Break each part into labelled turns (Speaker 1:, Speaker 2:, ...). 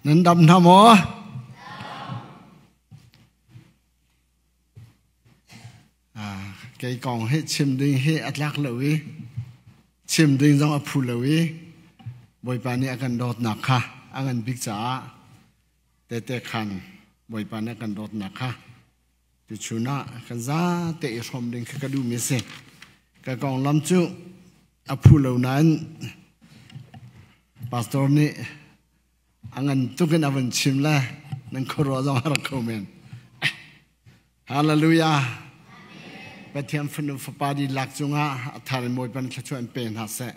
Speaker 1: Nan dam hna maw? Kei kong hi chim ding hi a tlak lo i chim ding zong a phu lo i Bawipa nih a kan dawtnak kha a ngan bik caah tete khan Bawipa nih a kan dawtnak kha tuchun ah kan zate i hrawm ding kha ka duhmi a si. Ka konglam cu a phu lo nain pastor nih a ngan tuk in a van chim le nan khuaruah zong a rak kho men. Hallelujah. Pathian fanu fapa dihlak cungah a thar in Bawipa nih thluachuah in pe hna seh.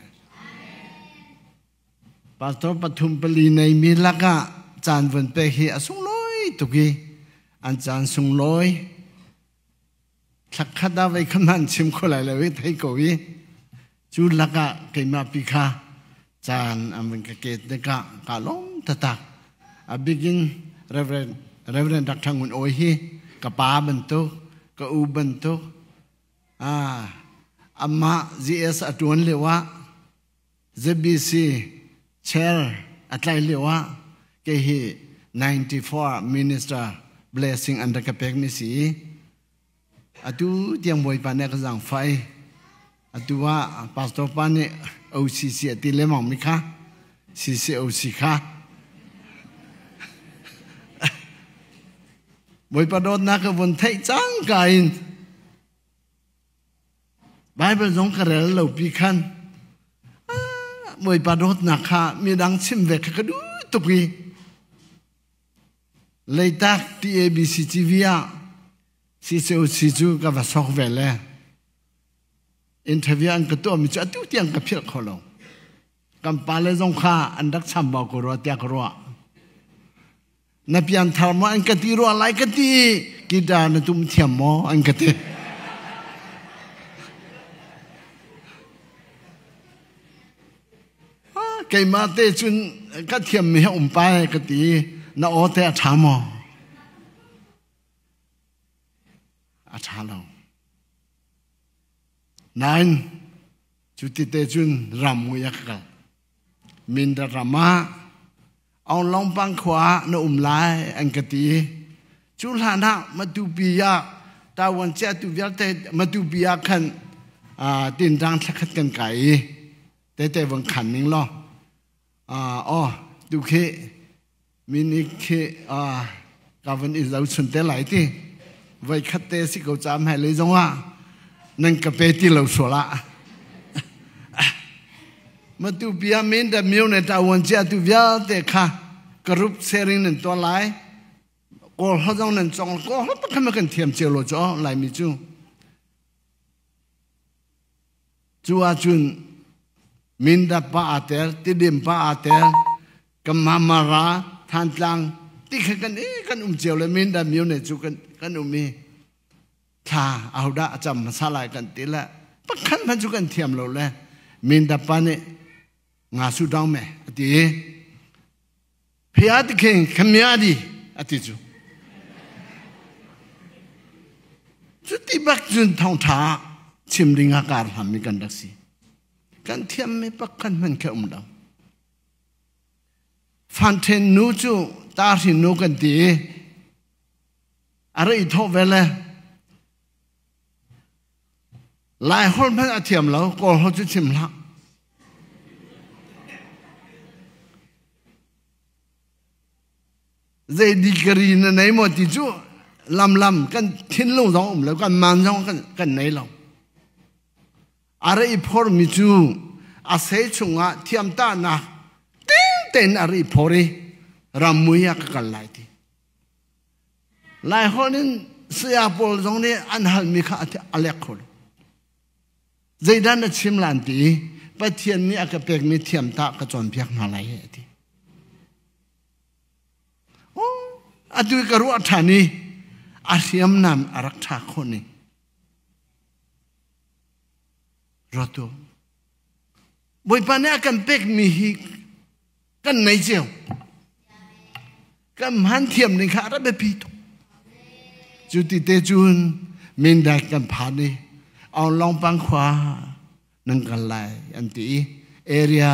Speaker 1: Pastor pathum pali neimi lakah caan vun pek hi a sunglawi tuk i an caan sunglawi thlakhat ah vei khat hmanh chim kho lai lo i thei ko i cu lakah keimah pi kha caan an vun ka ket tikah ka lawm taktak. A bikin Reverend Reverend Dr. Ngun Awi hi ka pa bantuk ka u bantuk amah GS a tuan lio ah ZBC chair a tlai lio ah kei hi 94 minister blessing an rak ka pekmi si i atu tiang Bawipa nih a ka zaangfah i atu ah pastor pa nih OCC a ti lengmang mi kha CCOC kha Bawipa dawtnak ka vun theih cang ka in Baibal zong ka rel lo pi khan Bawipa dawtnak kha midang chim ve kha ka duh tuk i Leitak TABC TV ah CCOC cu ka va sok ve le interview an ka tuahmi cu atu tiang ka philh kho lo. Kan pale zong kha an rak chambau ko rua tiah ka ruah. Na pianthar maw an ka ti rua lai ka ti guitar na tum thiam maw an ka ti. Keimah te cun ka thiam mi he um pai ka ti na aw te a ṭha maw? A ṭha lo. Nain cu ti te cun ram mui a ka kal. Mindat ram ah Aung khua ah na um lai an ka ti. Cu hlan ah Matupi ah Taiwan chiatu vialte Matupi ah khan tinrang thlakhat kan kai i tete vang khan ning law aw tu khi minik khi ka van i zo chun te lai ti voi khat te si ko cam hai lei zong ah nan ka pe ti lo sual ah Matu bia min da myo ne ta wan chia tu vialte kha group sharing nan tuah lai kawl ho zong nan chong kawl ho pakhat ma kan thiam cio lo cho lai mi cu cu ahcun Mindat pa aa tel Tidim pa aa tel Kamamara Thantlang ti kha kan i kan um cio le Mindat myo ne cu kan kan um i thla ahodah a cam hmasa lai kan ti le pakhat hmanh cu kan thiam lo le Mindat pa nih nga su dong me a ti i phia ti khin khamia di a ti cu cuti bak cun thawngṭha chim ding ah kar hlam mi kan rak si kan thiam mi pakhat hmanh kha um lo Fanthen nu cu tahrin nu kan ti i a ra i thawh ve le Lai holh hmanh a thiam lo Kawl holh cu chim hlah Zei degree na nei maw ti cu lamlam kan thinlung zong um lo kan man zong kan nei lo a ra i phormi cu a sei chungah thiamtahnak ting tein a ra i phor i rammui ah ka kal lai ti Lai holh in saya pawl zong nih an halmi kha a lek kho lo Zeidah na chim lan ti i Pathian nih a ka pekmi thiamtah ka cawnpiak hna lai a ti. Atu ka ruah ṭhan i a hriamnam a rak ṭha khawh ning. Ruat u. Bawipa nih a kan pekmi hi kan nei cio. Kan hman thiam ning kha a rak biapi tuk. Cu ti te cun Mindat kan phan i Aung khua nan kal lai an ti i area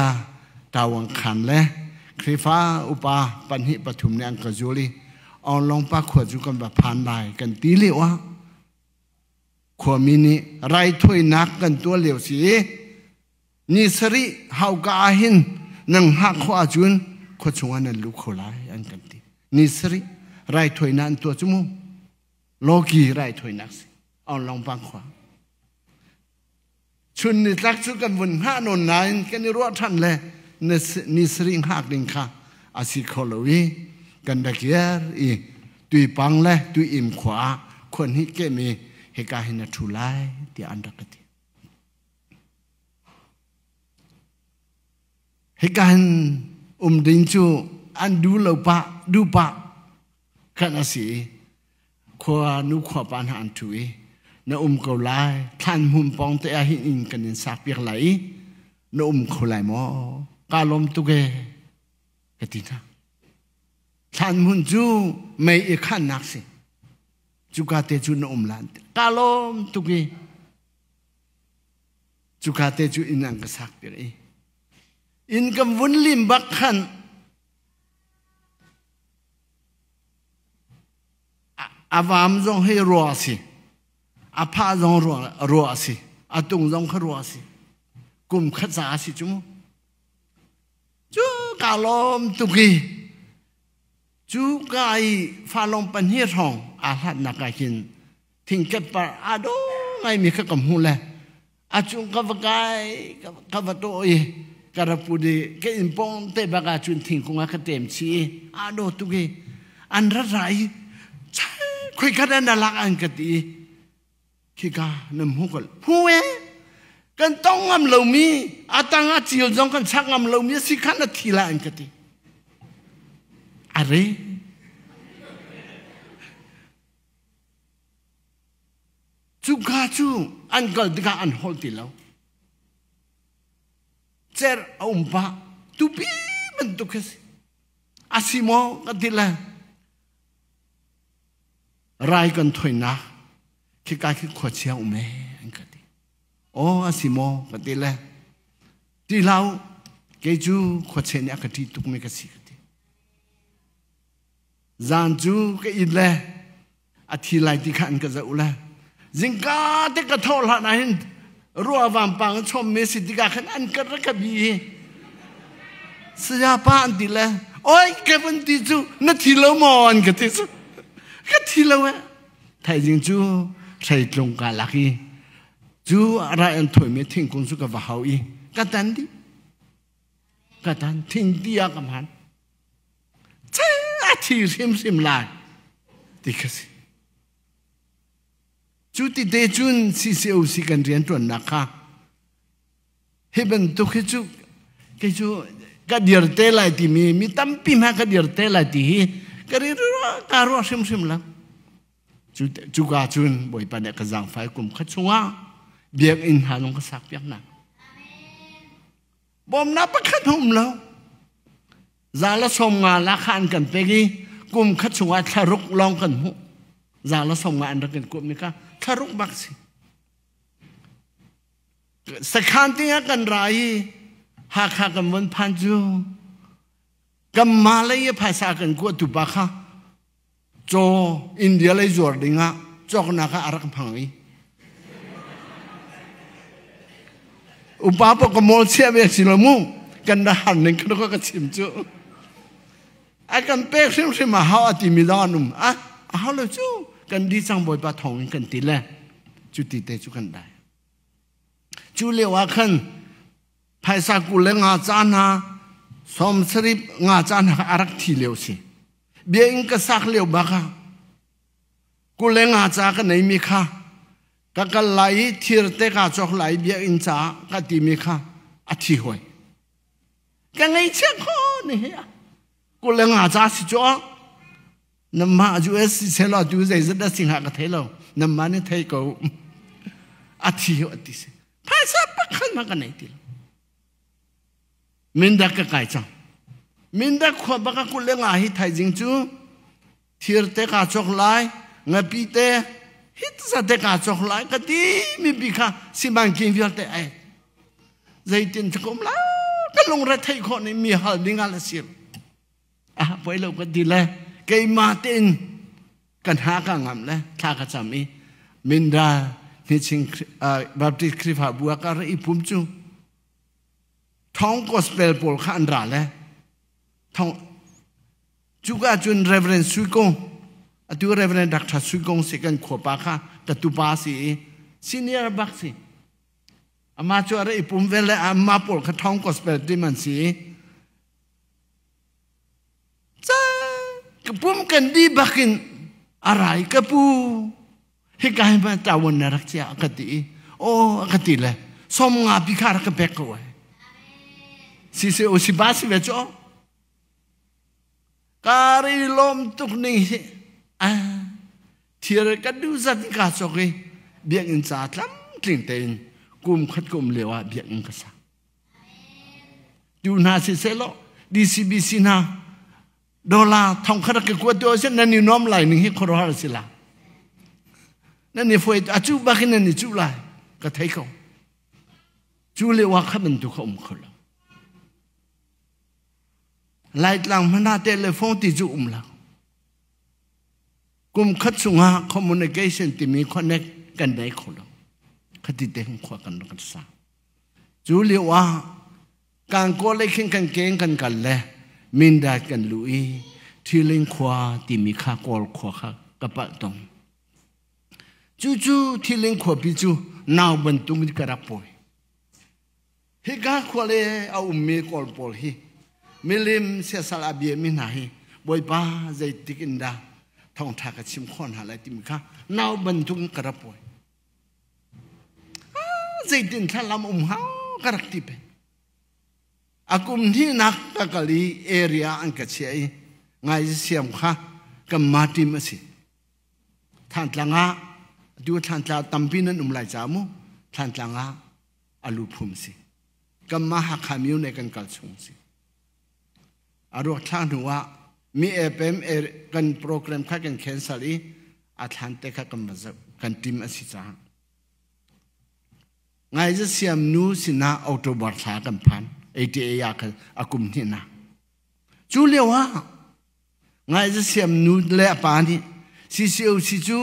Speaker 1: Tawang khan le Khrihfa upa pahnih pathum nih an ka zul i Aunglongpa khua cu kan va phan lai kan ti lio ah khuami nih raithawinak kan tuah lio si i ni sarih hauka ah hin nang hngah khawh ahcun khua chungah nan luh kho lai an kan ti. Ni sarih raithawinak an tuah cu mu Loki raithawinak si Aunglongpa khua. Chun nitlak cu kan vun hngah nawn nain kan i ruah ṭhan le ni sarih hngak ding kha a si kho lo i kan rak iar i tuipang le tuiim khua ah khua hnih kem i hika hin a ṭhu lai tiah an rak ka ti. Hika hin um ding cu an duh lo pah duh pah khan a si i khua nu khua pa hna an ṭhu i na um ko lai thlan hmun pawng te ah hin inn kan in sak piak lai i na um kho lai maw ka lawm tuk e ka ti hna thlan hmun cu mei i khannak si cuka te cu na um lan ka lawm tuk i cuka te cu inn an ka sak piak i inn kan vun lim bak khan A vam zong hi rua a si. A phah zong rua a si. A tung zong kha rua a si. Kum khat za a si cu mu. Cu ka lawm tuk i cu ka i falong pahnih hrawng aa hlatnak ah hin thingkep par aa dawh ngaimi kha ka hmu le a cung ka va kai ka va tawh i ka ra put i ka inn pawng te bak ah cun thingkung ah ka tem chih i aa daw tuk i an ra ra i khoi khat an lak an ka ti i khika na hmu ko hmu e kan tong ngam lomi a tang a cil zong kan chak ngam lomi a si khan a thi la an ka ti are Cuka cu an kal tikah an holh ti lo. Cerh a um pah. Tupi bantuk khi si. A si maw ka ti le rai kan thoinak khika khi khuachia um e an ka ti. Aw a si maw ka ti le ti hlah u kei cu khuachia nih a ka ṭih tukmi ka si ka ti. Zan cu ka it le a thi lai ti kha an ka zoh le zingka te ka thawh hlan ah hin rua vampang in chom me si tikah khan an ka rak ka bi i saya pa an ti le oi ka vun ti cu na thi lo maw an ka ti cu ka thi lo eh thaizing cu hreitlung ka lak i cu rai an thawi mi thingkung cu ka va hau i ka tan di ka tan thing ti ah ka hman a thi hrimhrim lai ti kha si cu ti te cun CCOC kan rianṭuannak kha hi bantuk hi cu kei cu ka dir te lai timi mi tampi hna ka dir te lai ti hi ka ri ka ruah hrimhrim lo cu cuka cun bawipa nih ka zaangfai kum kha chungah biakinn hna zong ka sak piak hna Bawmnak pakhat um lo. Za le 50 la kha an kan pek i kum khat chungah thla ruk lawng kan hmuh. Za le 50 an rak kan kuatmi kha thla ruk bak si. Sakhan tingah kan ra i Hakha kan von phan cu kan ma lei i phaisa kan kuatu pa kha caw India lei zuar dingah cawknak ah a rak hmang i upa pa ka mawl chia ve si lo mu kan ra har ning kan ka chim cu a kan pek hrimhrim a hau a timi lawng an um a a hau lo cu kan di cang bawipa thawng in kan ti le cu ti te cu kan dai cu lio ah khan phaisa 25 ca hna 75 ca hna a rak thi lio si bia in ka sak lio bak ah 25 ca ka neimi kha ka kal lai i thir te ka cawk lai biakinn ca ka timi kha a thi hoi ka ngeichia kho ni hi 25 ca si cu namma US si selo tu zeizat dah sing ha ka thei lo namma nih thei ko a thi ho ti si phaisa pakhat ma ka nei ti lo Mindat ka kai cang. Mindat khua baka 25 hi thaizing cu thir te ka cawk lai, ngapi te hit za te ka cawk lai ka ti mi bi kha simanking vialte ai. Zeitin ka um la ka lungre theih khawh ni mi hal ding ah la sir. Ah poi lo ka ti le keimah tein kan ha ka ngam le thla ka cam i Minda Hniching Baptist Khrihfabu ah ka ra i pum cu thong gospel pawl kha an ra le thong cuka cun Reverend Sui Kong atu Reverend Dr. Sui Kong si kan khuapa kha ka tupa si i senior bak si ama cu ara i pum ve le amma pawl kha thong gospel team an si i ka pum kan di bakin arai ka pu hika hi ma tawon na rak chia ka ti i o ka ti le som nga pi kha rak ka pek ko ai si se o si ba si ve cho kari lom tuk ning hi a thir ka du zat ka chok i biakinn ca tlam tling tein kum khat kum leo ah biakinn ka sa Tu hna siseh DCBC hna dollar thong khat ka kuat tu sin nan i nuam lai ning hi khuaruahhar si la. Nan i foi a cu bak in nan i cu lai ka thei ko. Cu le wa kha bantuk kha um kho lo. Laitlang hmana telephone ti cu um lo. Kum khat chungah communication timi connect kan nei kho lo. Khati te khua kan rak sa. Cu lio ah Kangkaw lei khin kan keng kan kal le Mindat kan luh i Thiling khua timi kha Kawl khua kha ka palh tong. Cucu Thiling khuapi cu nau bantuk in ka rak pawi. Hika khua le a ummi Kawl pawl hi milim siasal a biami hna hi Bawipa zeitik in dah thawngṭha ka chim khawh hna lai timi kha nau bantuk in ka rak pawi. Zeitin thlalam um hnga ka rak ti peng. A kum hnihnak ka kal i area an ka chiah i ngai siam kha kan ma team a si. Thantlang ah tu Thantlang tampi nan um lai ca mu Thantlang ah alu phum si. Kan ma Hakha myu ne kan kal chung si. A ruak thla hnu ah mi APM kan program kha kan cancel i a thlan te kha kan va zoh kan tim a si caah ngai za siam nu sinah October thla kan phan ATA ah khan a kum hnih nak cu lio ah ngai za siam nu le a pa nih CCOC cu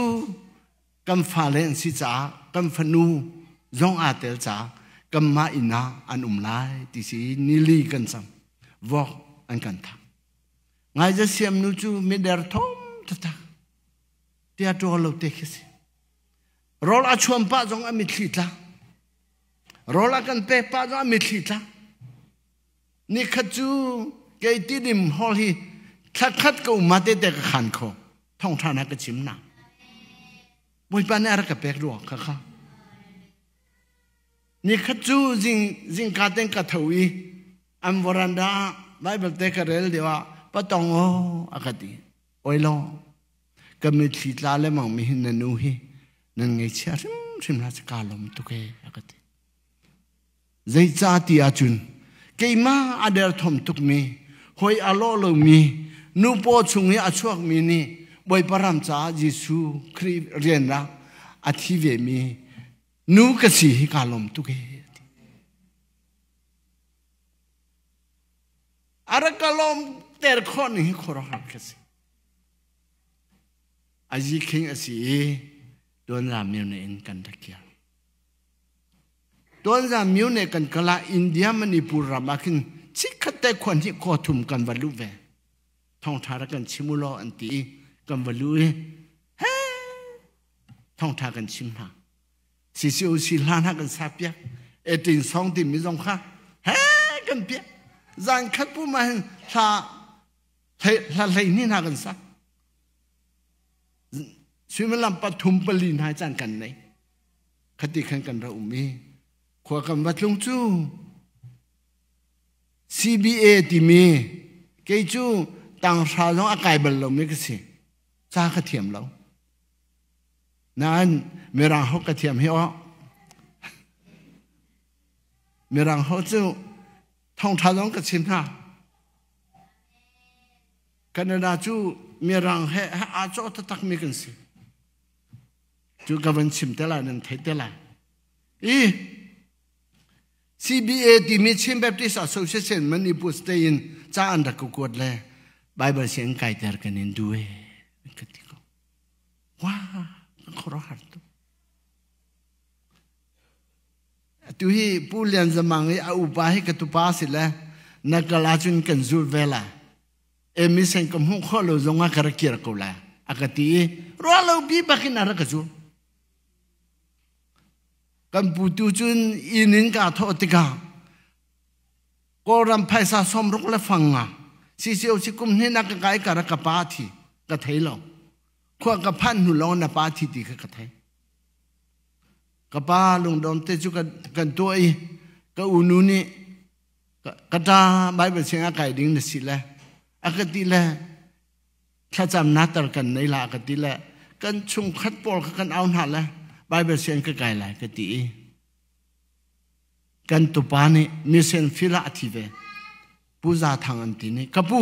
Speaker 1: kan fale an si caah kan fanu zong aa tel caah kanmah inn ah an um lai ti si nili kan cam vok an kan thang ngai za siam nu cu mider thom taktak tia ṭawl lo te khi si rawl a chuam pah zong a mitthli tla rawl a kan pek pah zong a mitthli tla nikhat cu kei tidim hall hi thlakhat ka um te te ka khan kho thawngṭha na ka chim na Bawipa nih a rak ka pek rua kha kha nikhat cu zing zingka ten ka tho i an veranda ah Bible te ka rel deuh ah patong o a ka ti oi lo ka mitthli tla le mang mi hin na nu hi nan ngeichia hrimhrim hlah ka lawm tuk e a ka ti Zeicah ti ahcun keimah a derthawm tukmi, hawi a lawh lomi, nu paw chung i a chuakmi nih Bawipa ram caah Jesuh Khrih rian ah a thi vemi nu ka si hi kaa lawm tuk ee. A rak ka lawm ter khawh ning hi khuaruahhar ka si. Azi khing a si i tuanram ne in kan rak kir. Tuanzam myo ne kan kal ah India Manipur ram ah khin chikkhat te khuan hi khaw thum kan va luh ve. Thawngṭha rak kan chim u law an ti i kan va luh i he thawngṭha kan chim hna. CCOC hla hna kan sa piak. Etin song timi zong kha he kan piak. Zan khat pu ma hin hla hla hlei ni hna kan sak. Suimilam pathum pali hna caan kan nei. Khati khan kan ra um i khua kan va tlung cu CBA timi kei cu tanghra zong a kai bal lomi ka si. Ca ka thiam lo. Nain Mirang holh ka thiam hi aw. Mirang holh cu thawngṭha zong ka chim hna. Canada cu Mirang he aa cawh taktakmi kan si. Cu ka van chim te lai nan theih te lai. I CBA timi Chin Baptist Association Manipur State in ca an rak ka kuat le Bible siang kaiter kan in duh e ka ti ko. Wah, khuaruahhar tuk. Atu hi Pu Lian Zamang i a upa hi ka tupa si le na kal ahcun kan zul ve la. Emi sen ka hmuh khawh lo zong ah ka rak kir ko la. A ka ti i ruah lo bi bakin a rak ka zul. Kan pu tu cun inn in kaa thawh tikah Kawlram phaisa 60 le fang nga CCOC kum hnih nak ka kai ka rak ka pa thi ka thei lo. Khua ka phan hnu lawng na pa thi ti kha ka thei. Ka pa lungdawm te cu kan tuah i ka unu nih ka ṭa Bible siang a kai ding na si le a ka ti le thlacam na tar kan nei la a ka ti le kan chungkhat pawl kha kan au hna le Bible siang ka kai lai ka ti i kan tupa nih mission field ah a thi ve Pu Za Thang an ti nih ka pu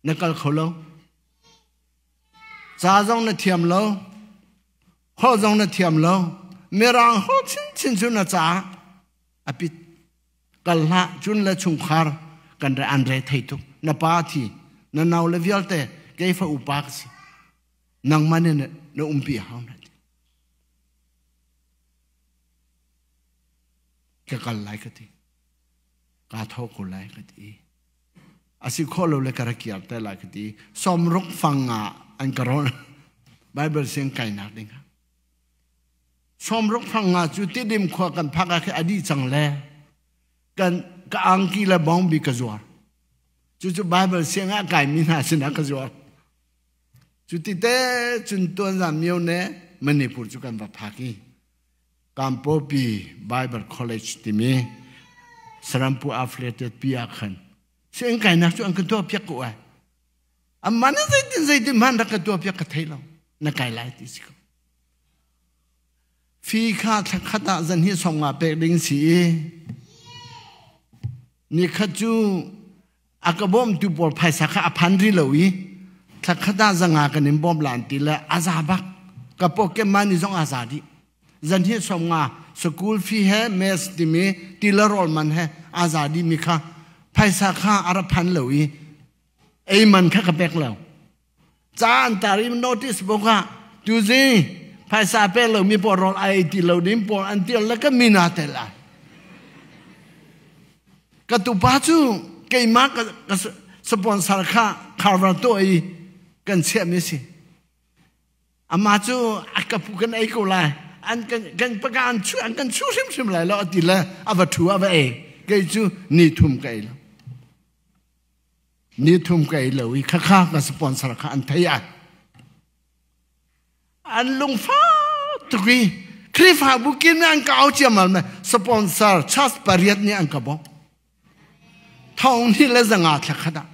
Speaker 1: na kal kho lo Ca zong na thiam lo, holh zong na thiam lo, Mirang holh chinchin cu na ca a pit. Kal hlah, cun le chungkhar kan re an re thei tuk. Na pa thi, na nau le vialte kei fa upa ka si. Nangmah nih na umpi hau na ti. Ka kal lai ka ti. Kaa tho ko lai ka ti. A si khawh lo le ka rak kir te lai ka ti. 60 fang ah an ka rawn. Bible siang kainak ding ah. 60 fang ah cu Tidim khua kan phak ah khi a dih cang le kan ka angki le bawngbi ka zuar. Cucu Bible siang ah kaimi hna sinah ka zuar. Cu ti te cun tuanzam mio ne Manipur cu kan va phak i Kampopi Bible College timi Sarampu affiliated pi ah khan sianginn kainak cu an kan tuah piak ko ai. Amah nih zeitin zeitin hmanh rak ka tuah piak ka thei lo. Na kai lai ti si ko. Fi kha thla khat ah zan hi song nga pek ding si i ni khat cu a ka bawmtu pawl phaisa kha a phan ri lo i thla khat ah zanga kan in bawm lan ti le a za bak ka pocket money zong a za dih zan hi som nga school fee he mess timi ti le rawl man he a za dih mi kha phaisa kha a ra phan lo i ei man kha ka pek lo ca an tar i notice book ah tuzi phaisa pek lo mi pawl rawl ai ti lo ding pawl an tial le ka min aa tel ai ka tupa cu keimah ka, ka sponsor kha cover tuah i kan chiahmi si ama cu a ka pu kan ei ko lai an kan kan paka an chu an kan chu hrimhrim lai lo ati le a va thu a va ei kei cu ni thum ka ei lo Ni thum ka ei lo i khakha ka sponsor kha an thei ai. An lungfa tuk i Khrihfabu kin an ka au ciamal me sponsor chas pariat nih an ka bawmh. Thong hi le zanga thla khat ah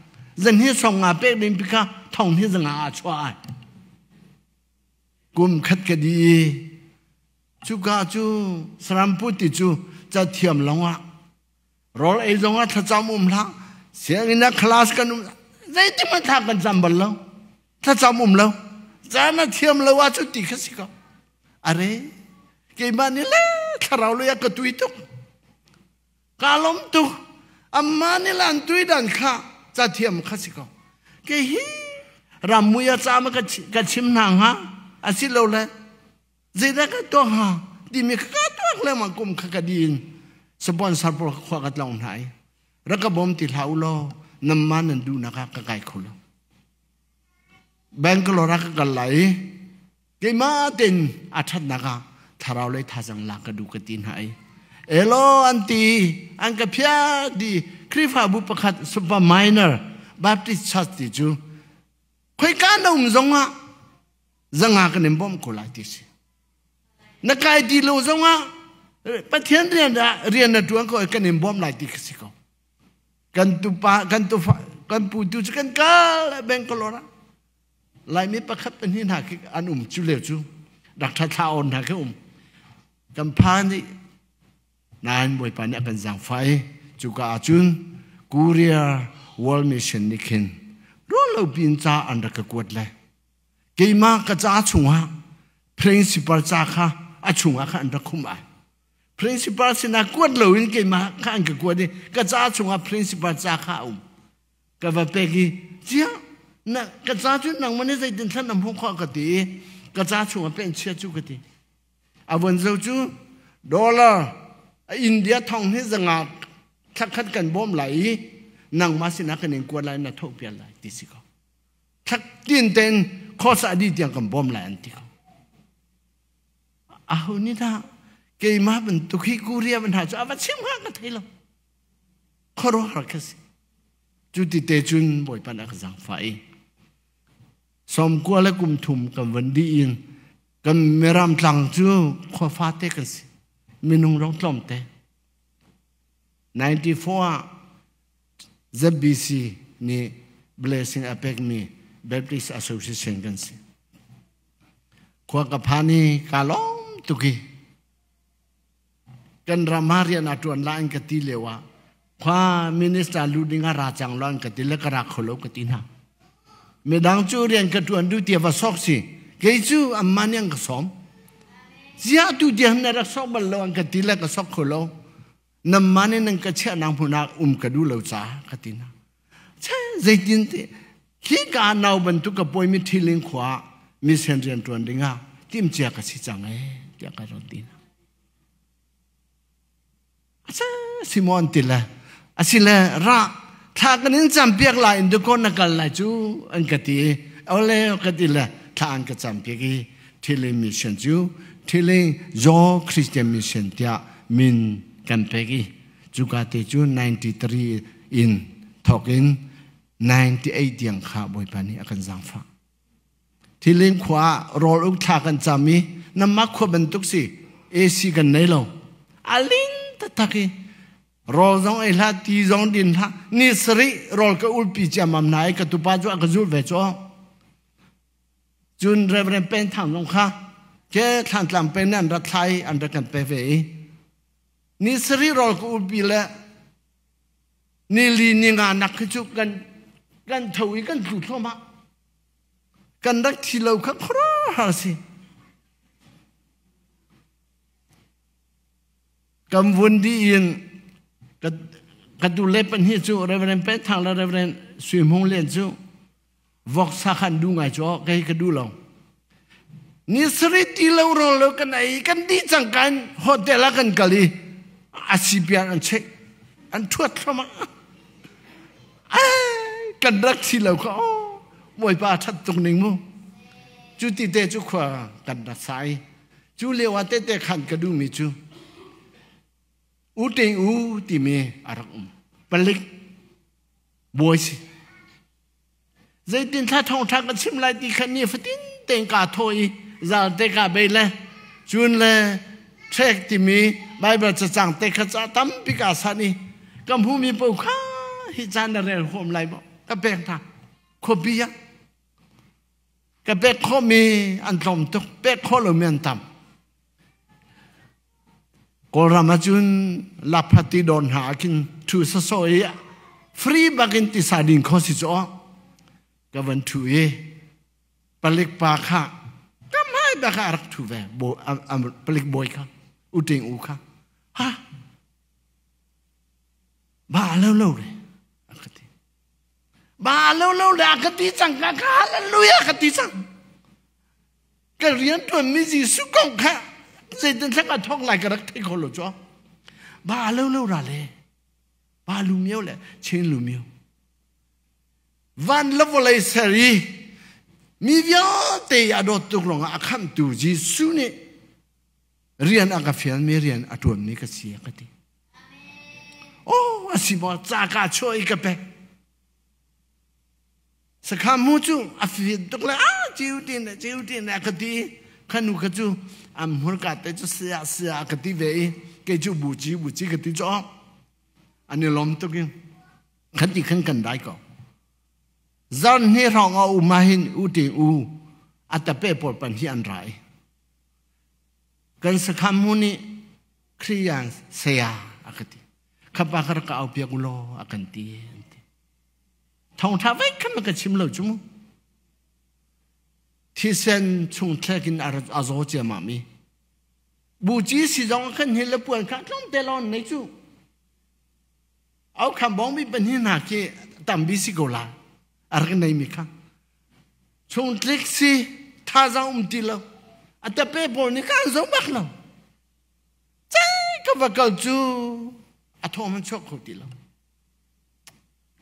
Speaker 1: zan hi song nga pek ding pika thong hi zanga a chua ai. Kum khat ka di i cuka cu sarampu ti cu ca thiam longah Rawl ei zong ah thlacam um hlah. Sianginn ah class kan um zeitik hmanh thla kan cam bal lo. Thlacam um lo. Caan a thiam lo ah cu ti kha si ko. Are keimah nih le thlarau lei ah ka tui tuk. Ka lawm tuk. Amma nih lan tui dan kha ca thiam kha si ko. Ke hi rammui a cam ka chim hna hnga asi lo le Zeidah ka tuah hnga timi kha ka tuak lengmang kum kha ka din sponsor pawl khua ka tlong hna i rak ka bawm ti hlah u law namma nan duhnak ah ka kai kho lo. Bangalore ah ka kal lai i keimah tein a ṭhatnak ah thlarau lei thazang lak ka duh ka ti hna i elo an ti an ka phiah di Khrihfabu pakhat super minor Baptist Church ti cu khoika na um zong ah zanga kan in bawmh ko lai ti si na kai ti lo zongah Pathian rian rian na tuan ko kan in bawmh lai ti si ko kan tupa kan tufa kan pu tu cu kan kal Bangalore ah Laimi pakhat pahnih hna khi an um cu le cu Dr. Thla On hna khi um kan phan i nain Bawipa nih a kan zaangfah i cuka ah cun Korea World Mission nih khin ruah lo piin ca an rak ka kuat le keimah ka ca chungah principal ca kha a chungah kha an rak khum ai principal sinah kuat loin keimah kha an ka kuat i ka ca chungah principal ca kha a um. Ka va pek i cia na ka ca cu nangmah nih zeitin thlan na hmuh khawh ka ti i ka ca chung ah pen chia cu ka ti. A von zo cu dollar India thong hi zanga thlakhat kan bawm lai i nangmah sinah kan in kuat lai na thoh pian lai ti si ko. Thlak tin ten khosa di tiang kan bawm lai an ti ko. Aho nih dah keimah bantuk hi Korea van ha cu a va chim hnga ka thei lo. Khuaruahhar ka si. Cu ti te cun Bawipa nih a ka zaangfah i 90 le kum thum kan van dih in kan Miram tlang cu khua fate kan si. Minung rong tlawmte. 94 ah ZBC nih blessing a pekmi Baptist Association kan si. Khua ka phan i kaa lawm tuk i kan ram ah rian a ṭuan la an ka ti lio ah khua minister lu ding ah ra cang lo an ka ti le ka ra kho lo ka ti hna. Midang cu rian ka ṭuan duh tia va sok si. Kei cu amma nih an ka sawm. Ziah tu tiang na rak sok bal lo an ka ti le ka sok kho lo. Namma nih nan ka chiahnak hmun ah um ka duh lo caah ka ti hna. Zeitin ti hi ka nau bantuk ka pawimi Thiling khua ah mission rian ṭuan ding ah timcia ka si cang ee tiah ka ron ti hna. Asa Simon ti le asile ra thla kan in campiak lai in dukon na kal lai cu an ka ti ole ka ti le thla an ka campiak i Thiling mission cu Thiling Zaw Christian Mission tiah min kan pek i cuka te cu 93 in thawk in 98 tiang kha Bawipa nih a kan zaangfah. Thilin khua ah rawl uk thla kan cam i namah khua bantuk si AC kan nei lo. A ling taktak i rawl zong ei hlah ti zong din hlah ni sarih rawl ka ulpi ciammam hna i ka tupa cu a ka zul ve cu. Cun Reverend Pen Thang zong kha ke Thlantlang pen an rat thla i an rak kan pe ve i ni sarih rawl ka ulpi le ni li ni nga nak khi cu kan kan tho i kan tlu thluahmah kan rak thi lo kha khuaruahhar si kan vun di in ka ka tu le pahnih cu Reverend Pen Thang le Reverend Sui Hmung Lian cu voksa khan du ngai cu kei ka du lo ni sarih ti lo rawl lo kan ei kan di cang kan hotel ah kan kal i a sipian an check an thuat thluahmah kan rak thi lo kha oh bawipa that tuk ning mu cu ti te cu khua kan rak sai cu lio ah tete khan ka duhmi cu u ting u timi a rak um palik bawi si Zeitin thla thawngṭha ka chim lai ti kha ni fatin tein kaa thawh i zalte kaa bei le cun le ṭhek timi Baibal cacang te kha ca tampi kaa sanh i ka hmumi paoh kha hi ca na rel huam lai maw ka pek hna khuapi ah ka pek khawhmi an tlawm tuk pek khawh lomi an tam Kawlram ahcun laphati dawr hna ah khin ṭhu sawsawh i free bakin tisa din kho si cu ka van ṭhu i palik pa kha ka hmai bak ah a rak ṭhu ve palik bawi kha uṭing u kha ha ba lo lo re a ka ti ba lo lo le a ka ti cang ka ka hallelujah ka ti cang Ka rianṭuanmi Jesuh kong kha zeitin thla ka thawk lai ka rak thei kho lo cu. Ba lo lo ra le ba lu mio le Chin lu mio. Van le vawlei ser i mi vialte a dawt tuk lawngah a khamhtu Jesuh nih rian a ka fialmi rian a ṭuanmi ka si a ka ti. Oh, a si maw ca ka chuah i ka pek. Sakha mu cu a fit tuk le a ciu tin le ciu tin le ka ti khanu kha cu am hmurka te cu sia sia ka ti ve i kei cu bu ci bu ci ka ti cu an i lawm tuk in khan ti khan kan dai ko zan hni hrawng a um ah hin u ti u a tape pawl pan hi an rai kan sakha mu nih Kriyan saya a ka ti khapa ka rak ka au piak u law a kan ti an ti Thawngṭha voi khat ka chim lo cu mu. Thisen chung thlek in a zaw ciammam i buci si zong khan hi le puan kha tlawm te lawng nei cu. Au kham bong mi pahnih hna khi tambi si ko la. A rak nei mi kha. Chung tlik si thazaang um ti lo. A tape pawl nih kan zo bak lo. Cai ka va kal cu a thaw man chuak kho ti lo.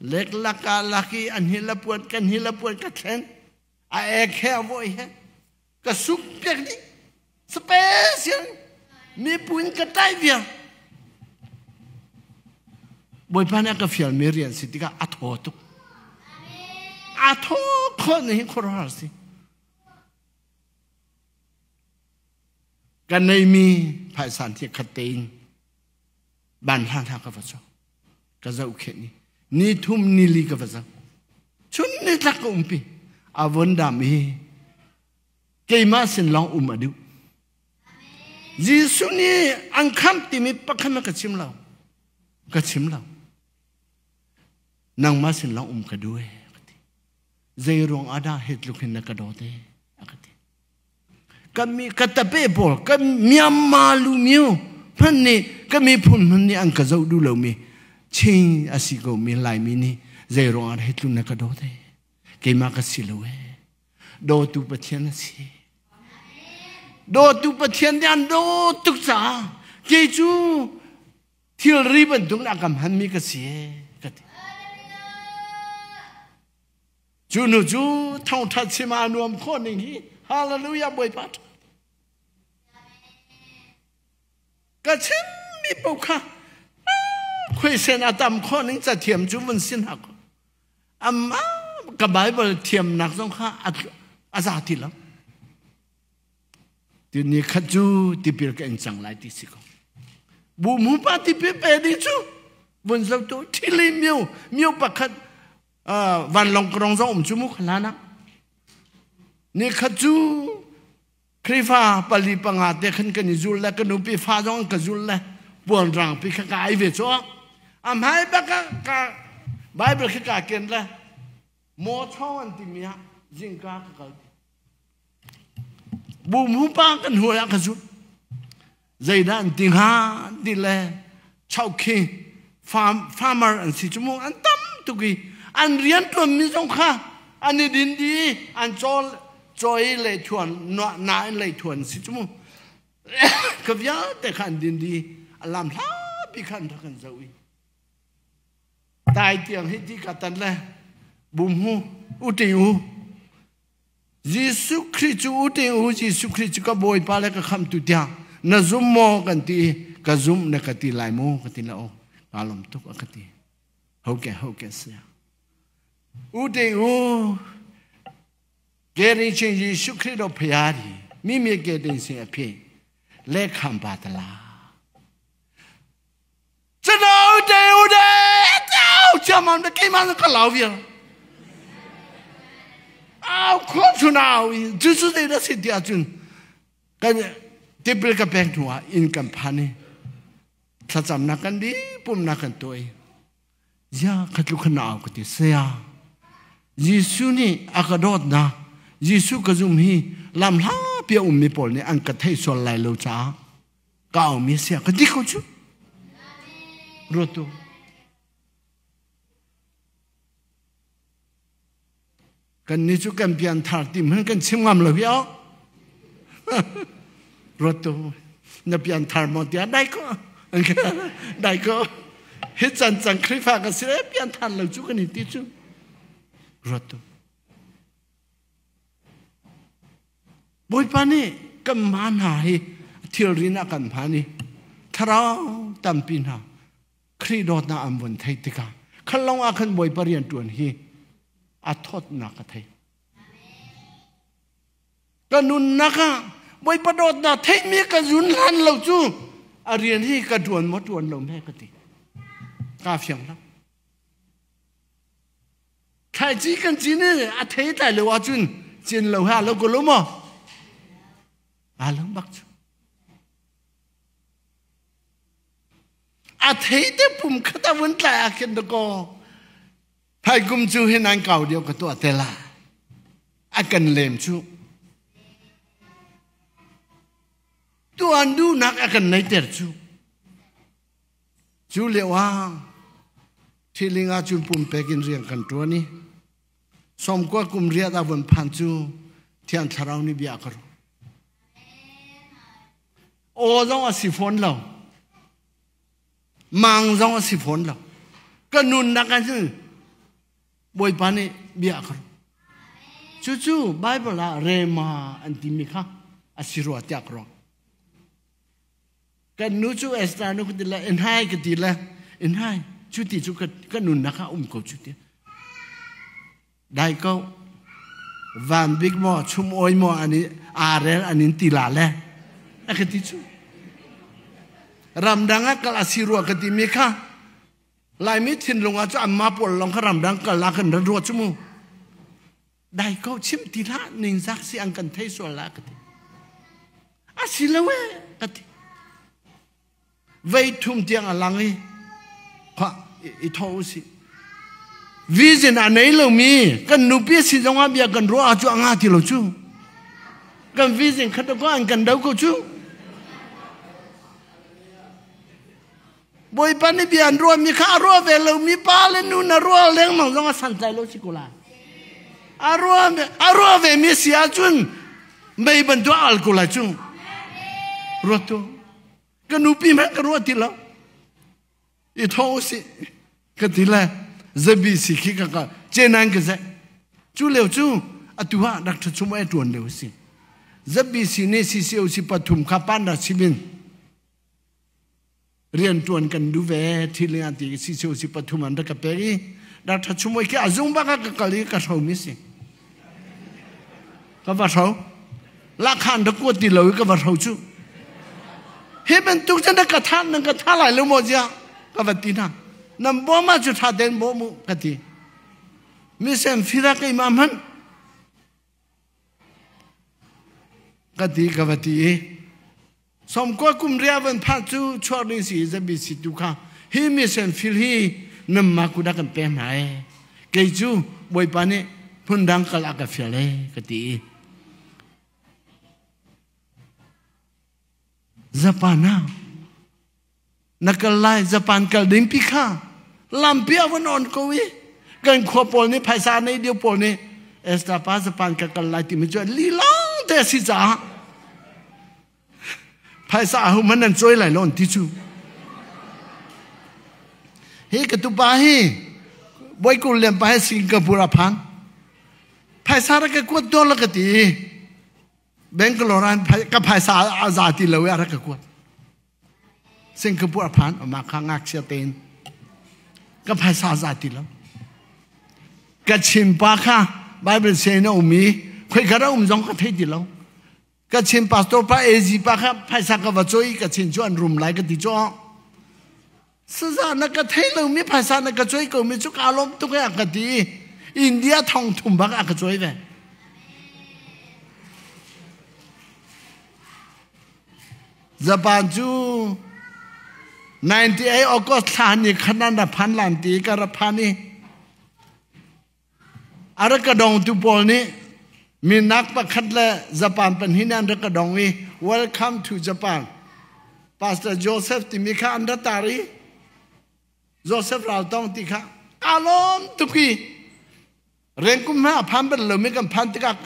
Speaker 1: Lek laka laki an hi la puan kan hi la puan ka thlen. A ek he a voi he. Ka suk piak dih. Special mi puin ka tai viar. Bawipa nih a ka fial mi rian si tikah a thaw tuk. A thaw khawh ni hi khuaruahhar si. Ka neimi phaisa thi khat tein ban hlan hna ka va cawk. Ka zohkhenh i ni thum ni li ka va zoh. Chun ni tlak ka umpi. A von dam i keimah sin lawng um a duh. Jesuh nih an khamh timi pakhat ka chim lo. Ka chim lo. Nangmah sin lawng um ka duh e ka ti. Zei ruang ah dah hi tluk hin na ka dawt e a ka ti. Ka mi ka tape pawl ka Myanmar lu miu hman nih ka miphun hman nih an ka zoh duh lomi Chin a si ko mi Laimi nih zei ruang ah hi tluk na ka dawt e. Keimah ka si lo e. Dawtu Pathian a si. Dawtu Pathian nih an dawt tuk caah kei cu thilri bantuk in a ka hmanmi ka si ka ti. Cu nu cu thawngṭha chim aa nuam khawh ning hi hallelujah Bawipa ka chimmi paoh kha khuaisen a tam khawh ning cathiam cu vun si hna ko Amah ka Bible thiamnak zong kha a za ti lo. Ti ni khat cu tipil ka in cang lai ti si ko. Bu mu pa tipil pe ding cu vun zo tu thili miu miu pakhat vanlong krong zong um cu mu khala Ni khat cu Khrihfa pali panga te khan kan i zul le ka nupi fa zong ka zul le puan rang pi kha ka ai ve chu a hmai bak ka Bible khi ka ken le mo chong an timi ah zingka ka kal bu mu pa kan huai ah ka zul zeidah an ti hnga ti le chau khi farmer an si cu mu an tam tuk i an rian tuan mi zong kha an i din di an cawl cawi le thuan na in lei thuan si cu mu ka vialte kha an din di a lam hla pi khan rak kan zo i tai tiang hi ti ka tan le bum hu u ti u Jesuh Khrih cu u te u Jesuh Khrih cu ka Bawipa le ka khamtu tiah na zum maw kan ti ka zum na ka ti lai maw ka ti la o ka lawm tuk a ka ti hoke hoke sia u te u ke ri chin Jesuh Khrih do phaya ri mi mi ke ding sin a phe le kham pa ta la Chano te u de chau chamam de ke man ka lau vial au kho chu nau chu chu de da si tia chun kan tipil ka pek hnu ah inn kan phan i thlacamnak kan di pumnak kan tuah i ya khatlu khan au ka ti saya Jesuh nih a ka dawtnak Jesuh ka zum hi lam hla pia ummi pawl nih an ka thei sual lai lo caah ka aumi sia ka ti ko cu ruat tu kan ni cu kan pian thar ti hman kan chim ngam lo hi ruat tu na pian thar mo tia dai ko dai ko hi chan cang khrifa ka si pian thar lo cu kan ti cu ruat tu Bawipa nih kan mah hna hi thilri ah kan hman i thlarau tampi hna Khrih dawtnak an vun theih tikah khan lawng ah khan Bawipa rian ṭuan hi a thawtnak ka thei. Ka nunnak ah Bawipa dawtnak theihmi ka zun hlan lo cu a rian hi ka ṭuan maw ṭuan lo hme ka ti. Kaa fiang lo. Thlaici kan cin i a thei tlai lo ahcun cin lo he a lo ko lo maw? Aa lo bak cu. A thei te pum khat a vun tlai ah khin dakaw Phaikum cu hin an kau deuh ka tuah te la. A kan lem cu. Tuan duhnak a kan neiter cu. Cu lio ah. Thiling ah cun pumpek in rian kan ṭuan i 90 kum riat a vun phan cu Thiang Thlarau nih bia a ka ruah. Aw zong a si fawn lo. Mang zong a si fawn lo. Ka nunnak ah cun Bawipa nih bia a ka ruah. Cucu Bible ah rema an timi kha a si rua tiah ka ruah. Kan nu cu Esther nu ka ti le in hai ka ti le in hai cu ti cu ka nunnak ah um ko cu ti. Dai ko van bik maw chum oi maw ani arel anin ti la le a ka ti cu. Ramdang ah kal a si rua ka ti mi kha Laimi thinlung ah cu amma pawl lawng kha ramdang kal ah kan ran rua cu mu. Dai ko chim ti hlah ningzak si an kan thei sual la ka ti. A si lo e ka ti. Vei thum tiang a lang i khua i tho u si. Vision a nei lomi kan nupi si zong ah bia kan ruah cu a nga ti lo cu. Kan vision khat ko an kan do ko cu. Bawipa nih bia an ruahmi kha a ruah ve lomi pa le nu na ruah lengmang zong a santlai lo si ko lai. A ruah a ruah ve mi si ahcun mei bantuk al ko lai cu. Ruat tu. Ka nupi hmanh ka ruah ti lo. I tho si ka ti le zabi si khi ka ka cenan ka zai. Cu leo cu atu ah Dr. Chum ai tuan leo si. Zabi si ne CCOC pathum kha pan ra simin Rianṭuan kan duh ve thil ah ti si si si pathum an rak ka pek i Dr. Chumoi khi a zung bak ah ka kal i ka hro mi si. Ka va hro. Lakhan rak kuat ti lo i ka va hro cu. Hi bantuk cun ka tha nan ka tha lai lo maw zia ka va ti hna. Nan bawm ah cu tha ten bawm u ka ti. Mi sem fira keimah hmanh Ka ti ka va ti i 90 kum ria van phah cu chuak ding si zabi si tu kha hi mission field hi namma kuda kan pek hna e kei cu bawipa nih hmun dang kal a ka fial e ka ti i Japan ah na kal lai Japan kal ding pi kha lampi a van on ko i kan khua pawl nih phaisa nei dio pawl nih Esther pa Japan ka kal lai timi cu lilong te si caah phaisa ahu man nan cawi lai lo an ti cu hi ka tupa hi boikul lem pa hi Singapore a phan phaisa ra ka kuat dol ka ti Bangalore an ka phaisa a za ti lo i a rak ka kuat. Singapore a phan amah kha ngakchia tein ka phaisa a za ti lo. Ka chin pa kha Bible sianginn a um i khoika ra um zong ka thei ti lo. Ka chin pastor pa AG pa kha phaisa ka va cawi ka chin cu an rum lai ka ti cu. Saza na ka thei lo mi phaisa na ka cawi ko mi cu ka lawm tuk e a ka ti i India thong thum bak a ka cawi ve. Japan cu 98 August thla ni khanan na phan lan ti ka ra phan i a rak ka dongtu pawl nih minak pakhat le Japan pahnih an rak ka dong i welcome to Japan Pastor Joseph timi kha an ra tar i Joseph Raltong ti kha kaa lawm tuk i rengkum hna a phan bal lomi kan phan tikah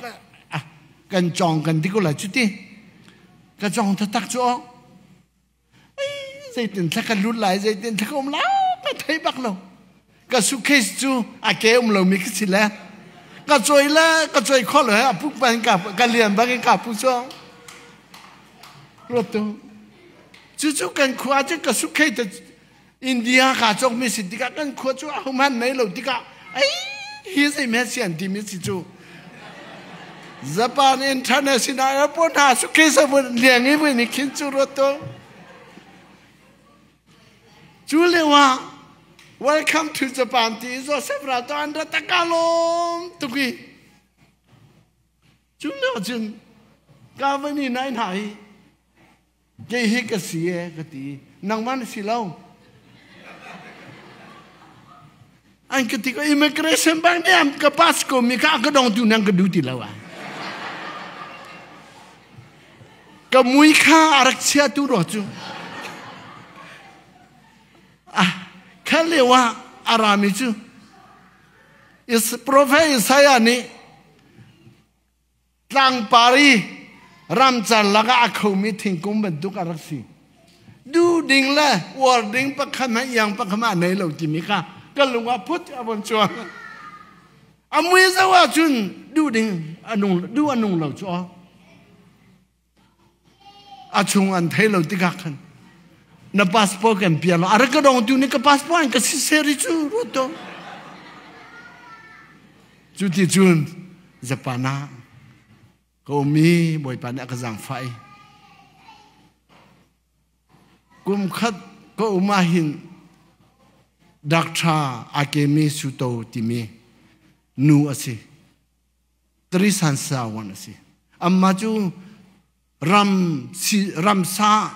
Speaker 1: kan cawng kan ti ko lai cuti ka cawng taktak cu zeitin thla ka lut lai zeitin thla ka um lai ka thei bak lo ka suitcase cu a ke um lomi ka si le ka cawi le ka cawi kho lo he a puk ban ka ka lian bang in ka pu cu ruat tu cucu kan khua cu ka suitcase te India ka cawk mi si tikah kan khua cu a human nei lo tikah ai hi zei me sian ti mi si cu Japan International Airport hna suitcase a vun liang i vui ni khin cu ruat tu cu lio ah welcome to Japan ti Joseph Rato an ra takalom tuki cu lio cun ka vani nai hna hi Kei hi ka si e ka ti. Nangmah na si lo. An ka ti ko immigration bang nih an ka pass ko mi kha ka dong tu nang ka du ti lo ah. Ka mui kha a rak chia tu ro cu. Ah, kha leo ah A rami cu is Prophet Isaiah nih tlangpar i ramcar lakah a khomi thingkung bantuk a rak si. Du ding le uar ding pakhat hmanh iang pakhat hmanh a nei lo timi kha ka lung ah phut a von chuak. A mui zo ahcun duh ding a nung duh a nung lo cu a chung an thei lo tikah khan na passport kan pia lo a rak ka dong tu nih ka passport an ka si seri cu ruat to cu ti cun Japan ah ka um i Bawipa nih a ka zaangfah i kum khat ka um ah hin Doctor Akemi Suto timi nu a si. Trisan Sawan a si. Amma cu ram si ramsa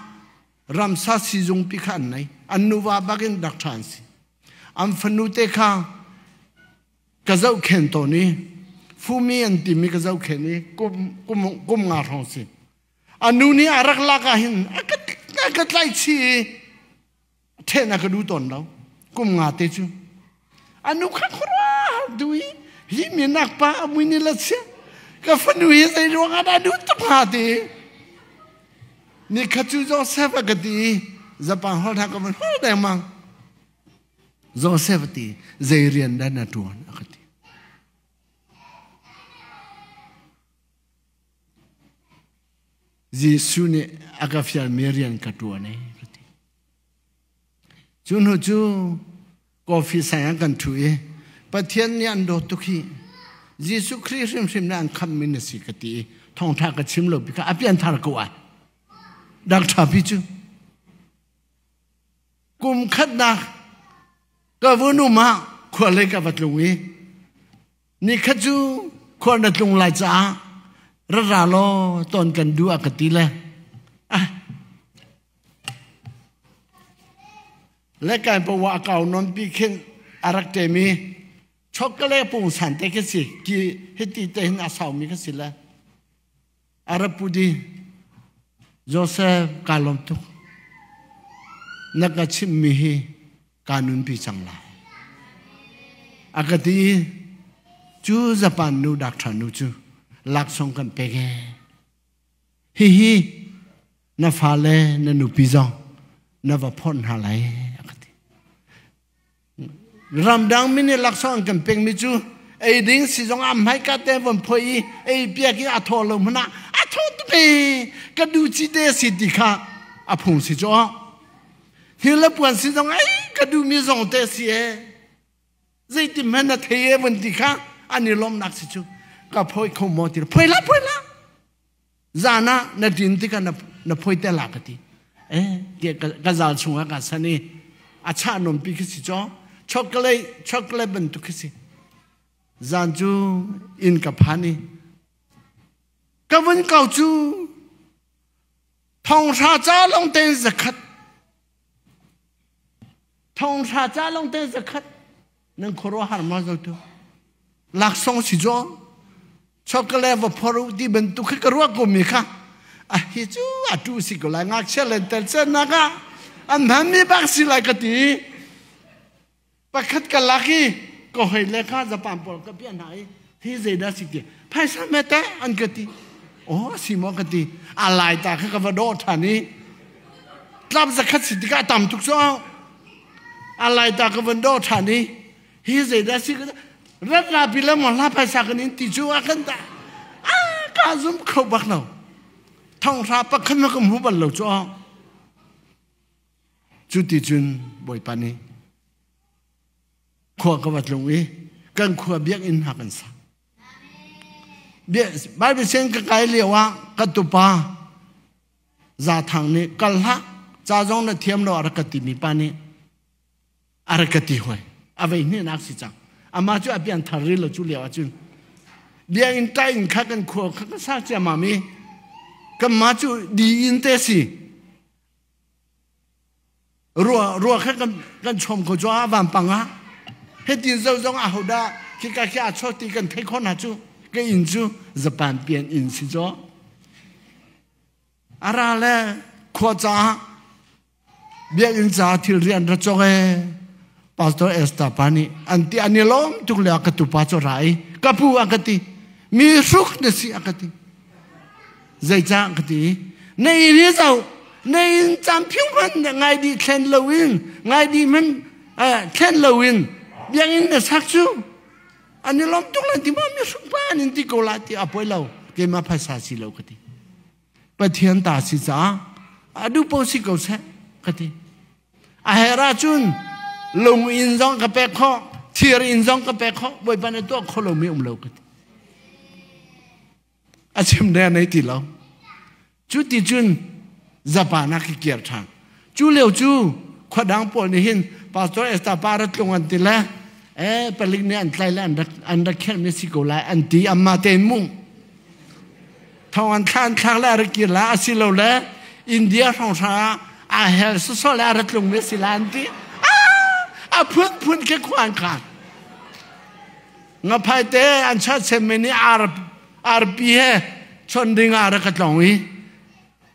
Speaker 1: ramsa sizung pi kha an nei. An nuva bakin doctor an si. An fanu te kha ka zohkhen tawn i fumi an timi ka zohkhen i kum kum kum nga hrawng si. A nu nih a rak lak ah hin a ka a ka tlaihchih i ṭhen a ka duh tawn lo. Kum nga te cu. A nu kha khuaruah du i hi minak pa a mui ni la chia ka fanu hi zei ruang ah dah duh tuk hnga ti. Ni kha cu Joseph a ka ti i Japan holh hna ka van hol dengmang. Joseph a ti zei rian dah na ṭuan a ka ti. Jesuh nih a ka fialmi rian ka ṭuan e ka ti. Cu hnu cu coffee sang ah kan ṭhu i Pathian nih an dawt tuk hi Jesuh Khrih hrimhrim nih an khamhmi na si ka ti i thawngṭha ka chim lo bik ah a pianthar ko ai. Dang pi cu kum khatnak ka vun um ah khua lei ka va tlung i Nikhat cu khua na tlung lai caah ra ra law ton kan duh a ka ti le ah le kai pawa a kau non pi khin a rak te mi chocolate pung san te khi si ki hiti te hin a sau mi kha si le Arapudi Joseph ka lawm tuk na ka chimh mi hi ka nunpi cang lai a ka ti i cu Japan nu doctor nu cu laksawng kan pek ee hihi na fale na nupi zong na va phawt hna lai a ka ti Ramdang mi nih laksawng an kan pekmi cu ei ding si zong ah hmaika te von phoi i ei piak i a thaw lo hmanh ah a thaw tuk e ka du ci te si ti kha a phung si cu hi le puan si zong ei ka du mi zong te si e zeitin hmanh na thei e von ti kha an i lawmnak si cu ka phoi kho maw ti phoi la phoi la zan ah na ṭin tikah na na phoi te la ka ti eh tiah ka zal chungah ka san i a chah nompi khi si caw chocolate chocolate bantuk khi si zan cu inn ka phan i ka vun kau cu thonghra ca long ten zakhat thonghra ca long ten zakhat Nan khuaruahhar ma zotu. Laksawng si jo. Chocolate va phor u ti bantuk khi ka ruah ko mi kha. A hi cu a tu si ko lai ngakchia len tel chen nak ah an hman mi bak si lai ka ti. Pakhat ka lak i ka hoi le kha Japan pawl ka bia hna i hi zeidah si ti phaisa me te an ka ti. Oh si maw ka ti. A lai ta kha ka va dawh ṭhan i tlap zakhat si tikah a tam tuk cu a lai ta ka van dawh ṭhan i hi zeidah si rat la pi le maw hla phaisa kan in ti cu a kan ta a ka zum kho bak lo thonghra pakhat ma ka hmu bal lo cu cu ti cun bawipa nih khua ka va tlung i kan khua biakinn hna kan sak Bible siang ka kai lio ah ka tupa Zathang nih kal hlah ca zong na thiam lo a rak ka timi pa nih a rak ka ti hoi a vei hnihnak si cang amah cu a pian thar rih lo cu lio ahcun biakinn ṭai in kha kan khua kha ka sa ciammam i kanmah cu di in te si Rua rua kha kan kan chom ko cu a vampang ah hitin zo zong a hodah khika khi a chawt ti kan thei khon ha cu ka inn cu Japan pian inn si cu ara le khua caah biakinn caah thil rian ra cawk e. Pastor Esther pa nih an ti an i lawm tuk le ka tupa cu ra i ka pu a ka ti mi hruk na si a ka ti zeicah ka ti na inn hi zoh na inn cam phiu hmanh ngai di thlen loin ngai di hmanh thlen loin biakinn na sak cu an i lawm tuk lan ti ma mi hruk pa an in ti ko la ti a poi lo keimah phaisa si lo ka ti Pathian ta si caah a duh paoh si ko seh ka ti. A herh ahcun lung inn zong ka pek khawh, thir inn zong ka pek khawh, Bawipa nih tuah kho lomi um lo ka ti. A chim deng nei ti lo. Cu ti cun Japan ah ka kir ṭhan. Cu lio cu khua dang pawl nih hin Pastor Esther pa rat tlung an ti le eh palik nih an tlai le an rak khelh mi si ko lai an ti amma tein mu. Thong an thla an thlak le a rak kir la asilole India hrawnghrang ah aa hel sawsawh le a ra tlung mi si la an ti. A phunphun khi khua an khan. Ngaphai te an chat semmi nih arpi he chon ding ah a rak ka tlong i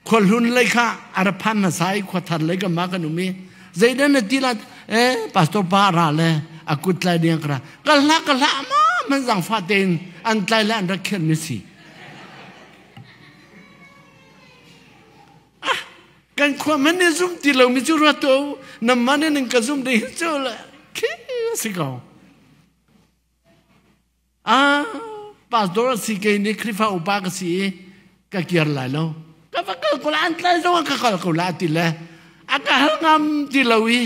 Speaker 1: khuahlun lei kha a ra phan hmasa i khuathar lei ka ma kan um i zeidan na ti la eh pastor pa ra le a kut tlai ding ka ra ka hla ka hla ma man zang fa tein an tlai le an rak khen mi si ah kan khua man ni zum ti lo mi cu ra to nam man in ka zum ding cu le khi si ko Ah, pastor si kei nih Khrihfa upa ka si i ka kir lai lo. Ka va kal ko la, an tlai zong ah ka kal ko la ti le a ka hal ngam ti lo i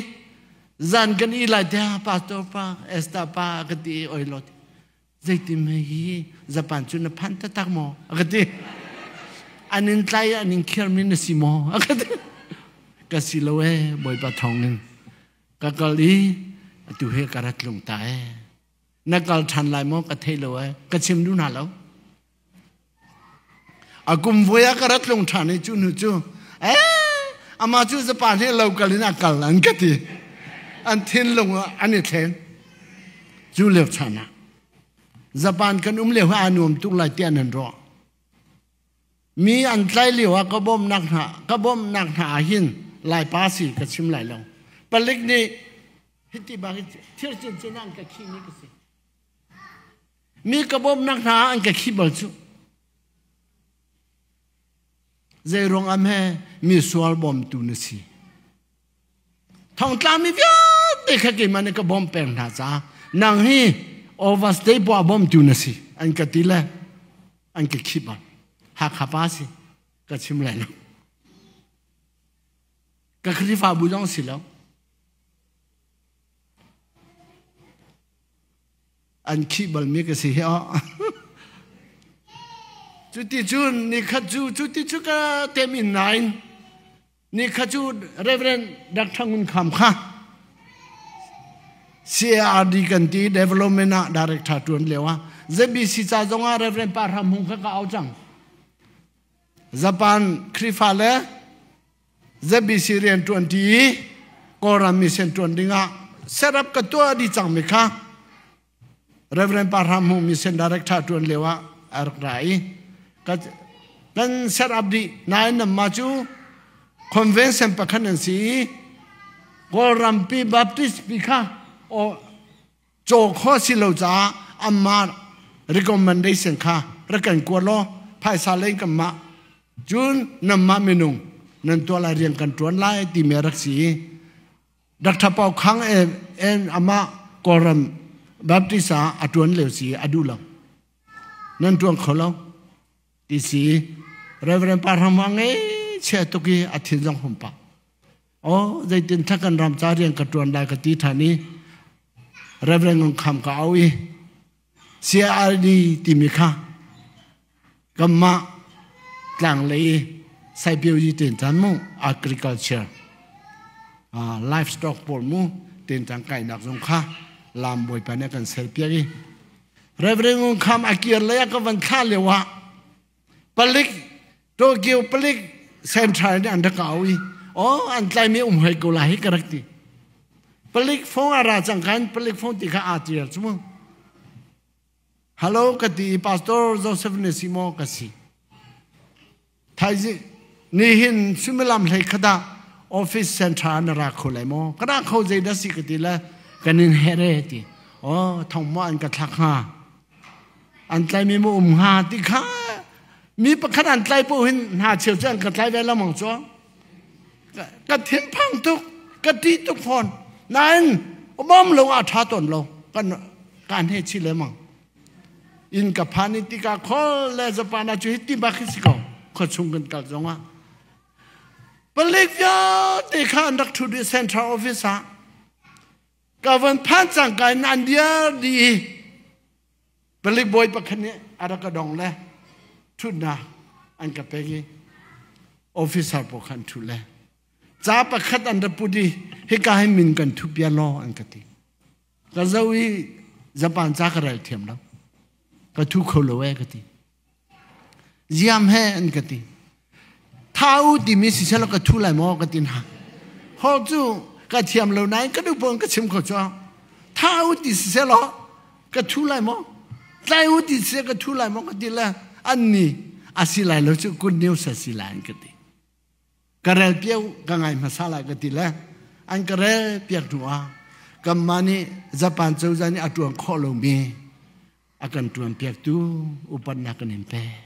Speaker 1: zan kan i lai te pastor pa Esther pa ka ti i oi lo zeitin me hi Japan cu na phan taktak maw a ka ti an in tlai an in khir mi na si maw a ka ti ka si lo e Bawipa thawng in ka kal i atu he ka rat lung ta e na kal ṭhan lai maw ka thei lo ai ka chim duh hna lo a kum voi ah ka rat lung ṭhan i cu hnu cu eh amah cu Japan he lo kal in a kal an ka ti an thinlung ah an i thleng cu lio chan ah Japan kan um lio ah a nuam tuk lai tiah nan ruah mi an tlai lio ah ka bawmhnak hna ka bawmhnak hna ah hin Laipa si ka chim lai lo palik nih Hiti bang hin thir cincin an ka khih ni ka si. Mi ka bawmnak hna an ka khih bal cu. Zei ruang am he mi sual bawmtu na si. Thongtla mi vialte kha keimah nih ka bawm peng hna caah nang hi overstay po bawmtu na si an ka ti le an ka khih bal. Hakha pa si ka chim lai lo. Ka Khrihfabu zong si lo. An khih balmi ka si hi aw. Cuti cun nikhat cu cuti cu ka tem in nain nikhat cu Reverend Dr. Ngun Kham kha CARD kan ti development ah director tuan lio ah ZBC ca zong ah Reverend Pa Hram Hung kha ka au cang. Japan Khrihfa le ZBC rianṭuan ṭi i Kawlram mission ṭuan dingah setup ka tuah dih cangmi kha Reverend Pa Hram Hmung mission director ṭuan lio ah a rak ra i kan set up dih nain namma cu convention pakhat an si i Kawlrampi Baptist pi kha caw kho si lo caah amah recommendation kha rak kan kua law phaisa lei kan mah cun nanmah minung nan tuah lai rian kan tuan lai timi a rak si i Dr. Pau Khang en amah Kawlram Baptist ah a tuan lio si a duh lo nan tuan kho lo ti si Reverend Parham a ngei chia tuk i a thin zong hum pah Oh, zeitin thla kan ram ca rian ka ṭuan lai ka ti ṭhan i Reverend Ngun Kham ka au i CRD timi kha kanmah tlanglei i Saipiawi ten chan mu agriculture livestock pawl mu ten cang kainak zong kha lam bawipa nih a kan ser piak i Reverend Ngun Kham a kir lei ah ka van thlah lio ah palik Tokyo palik central nih an rak au i oh an tlaimi um hoi ko lai hi ka rak ti palik phone a ra cang khan palik phone ti kha aa tial cu mu hello ka ti i pastor Joseph ne si maw ka si thaizi ni hin suimilam hlei khata office central na ra kho lai maw ka ra kho zei dah si ka ti le Kan in here ti. Oh, thong mo an ka thlak hnga. An tlai mi mu um hnga ti kha mi pakhat an tlai po hin hna cheu cu an ka tlai ve lamang cu. Ka thinphang tuk, ka ti tuk fawn. Nain umam lo a tha ton lo. Kan kan he chi le mang. Inn ka phan i tikah khol le Japan ah cu hiti bak hi si ko. Khuachung kan kal zongah. Palik vialte kha an rak ṭhu dih Central Office ah. Ka van phan cangka in an diar dih i palik bawi pakhat nih a rak ka dong le ṭhutnak an ka pek i officer pawl kha an ṭhu le ca pakhat an ra put i hika hin min kan ṭhu pia law an ka ti. Ka zo i Japan ca ka rel thiam lo. Ka thu kho lo e ka ti. Ziam he an ka ti. Thau timi si selo ka thu lai maw ka ti hna. Ho cu ka thiam lo nain ka duh pon ka chim kho chu. Thau ti si selo ka thu lai maw? Tlai u ti si ka thu lai maw ka ti le an ni a si lai lo cu good news a si lai an ka ti. Ka rel piau ka ngai hmasa lai ka ti le an ka rel piak hnu ah kanmah nih Japan cozah nih a ṭuan khawh lomi a kan ṭuan piaktu upatnak kan in pek.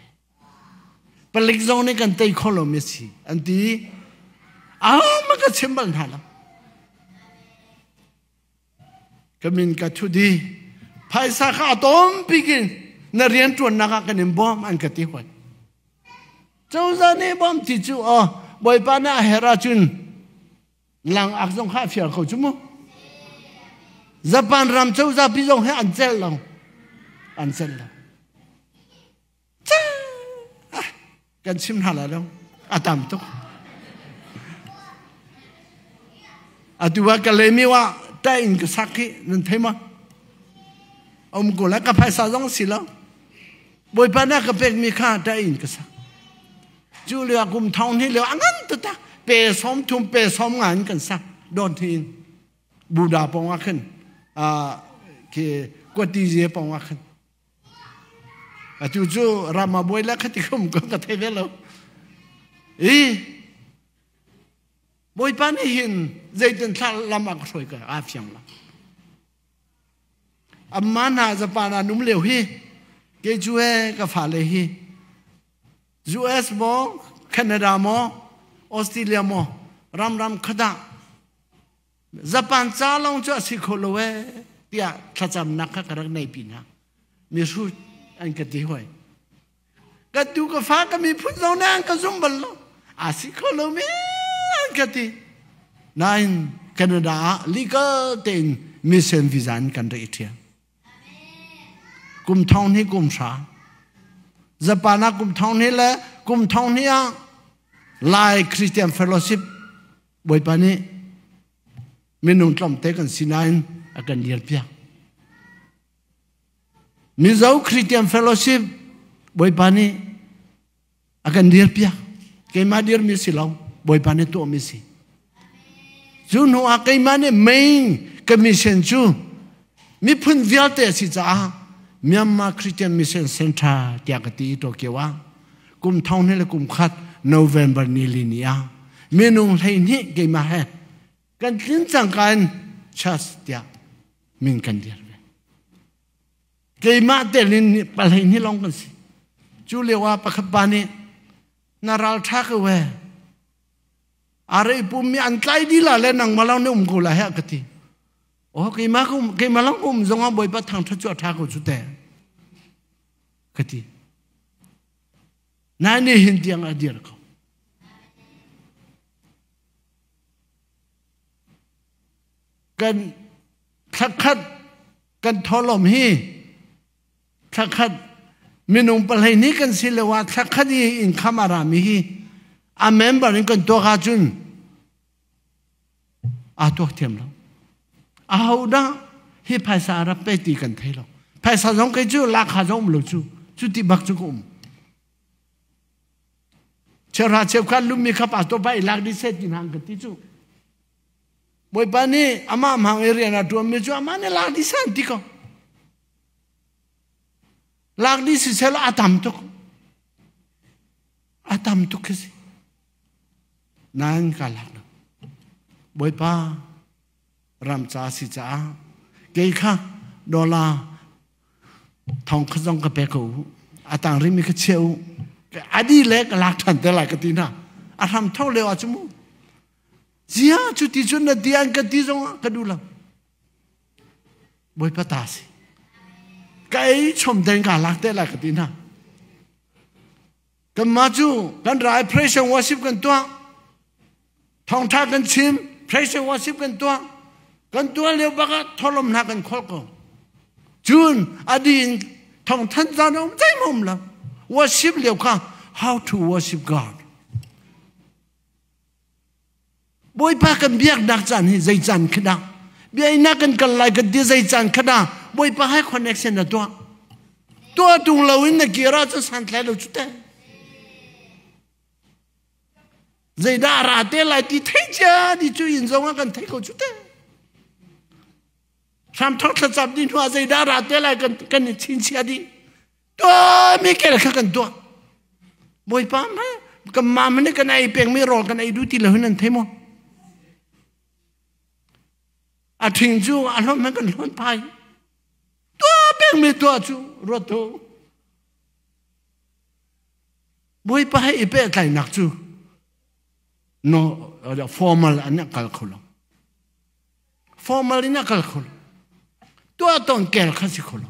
Speaker 1: Palik zong nih kan tei khawh lomi a si an ti. Ahohmanh ka chim bal hna lo. Ka min ka thu di. Phaisa kha a tom pikin na rian ṭuannak ah kan in bawm an ka ti hoi. Cozah nih bawm ti cu aw Bawipa nih a herh ahcun lang ak zong kha a fial kho cu mu. Japan ram cozah pi zong hi an celh lo. An celh lo. Kan chim hna lai lo. A tam tuk. Atu ah ka lemi wa ta in ka sak hi nan thei ma? Om ko la ka phaisa zong si lo. Bawipa na ka pek mi kha ta in ka sak. Cu lio kum thong ni lio angan ta ta pe som thum pe som nga in kan sak don thin Buddha pong ah khin khi kwati je pong ah khin Atu cu ram a buai le khati khum ko ka thei ve lo. I Bawipa nih hin zeitin thla lam a ka hruai ka aa fiang lo. Amma hna Japan ah num lio hi kei cu he ka fale hi US maw Canada maw Australia maw ram ram khadah Japan ca lawng cu a si kho lo ee tiah thlacamnak kha ka rak nei pi hna. Mihrut an ka ti hoi. Ka tu ka fa ka miphun zong nih an ka zum bal lo. A si kho lo mi an ka ti. Nain Canada ah legal tein mission visa in kan rak i ṭhial. Kum thong hnih kum hra. Japan ah kum thong hnih le kum thong hnih ah Lai Christian Fellowship Bawipa nih minung tlawmte kan si nain a kan dirpiak. Mizo Christian Fellowship Bawipa nih a kan dirpiak. Keimah dirmi si lo, Bawipa nih tuahmi si. Cu hnu ah keimah nih main commission cu miphun vialte a si caah Myanmar Christian Mission Center tiah ka ti i Tokyo ah kum thong hnih le kum khat November ni li ni ah minung 12 keimah he kan tlin cangka in church tiah min kan dir ve. Keimah telin palhei ni long kan si. Cu lio ah pakhat pa nih na ral tha ko we. Are pum mi an tlai di la le nang malang ne um ko la he ka ti. Oh keimah keimah lang um zong ah Bawipa thang tha chu tha ko chu te. Ka ti. Nai ni hin tiang a dir ko. Kan thlakhat kan tholom hi thlakhat minung palhei ni kan si lo ah thlakhat i income a rami hi a member in kan tuak ahcun aa tuak thiam lo. Aho dah hi phaisa a rak pe ti kan thei lo. Phaisa zong kei cu lakha zong um lo cu. Cu ti bak cu ka um. Cheuhra cheukhat lummi kha pastor pa i lak dih seh ti hna an ka ti cu. Bawipa nih amah hmang i rian a ṭuanmi cu amah nih lak dih seh an ti ko. Lak dih si seh a tam tuk. A tam tuk khi si. Nain ka lak lo. Bawipa ram ca si caah. Kei kha dollar thong kha zong ka pe ko u. A tang rimi kha chia u. Adi le ka lak ṭhan te lai ka ti hna. A hram tho lio ah cu mu. Zia cu ti cun na ti an ka ti zong ah ka duh lo. Bawipa ta si. Ka ei chom den ka lak te lai ka ti hna. Kanmah cu kan rai praise and worship kan tuah. Thawngtha kan chim, praise and worship kan tuah. Kan tuah lio bak ah tholom hna kan khol ko. Cun adi in thawngthan caan a um zeihmah um lo. Worship lio kha how to worship God. Bawipa kan biaknak caan hi zei caan khi dah? Biakinn kan kal lai kan ti zei caan kha dah? Bawipa he connection na tuah. Tuah tung loin na kir ahcun santlai lo cu te. Zeidah ra te lai ti thei cia di cu inn zong ah kan thei ko cu te. Hramthok thlacam di hnu ah zeidah ra te lai kan kan i chinchia dih. Tuah mi kel kha kan tuah. Bawipa ma kan ma mane kan ei peng mi rawl kan ei du ti lo hin an thei maw? A thing cu a hlon man kan hlon phai. Tuah peng mi tuah cu ruat tu. Bawipa he i pehtlaihnak cu no formal an kal kho lo. Formal in a kal kho lo. Tuah ton kel kha si kho lo.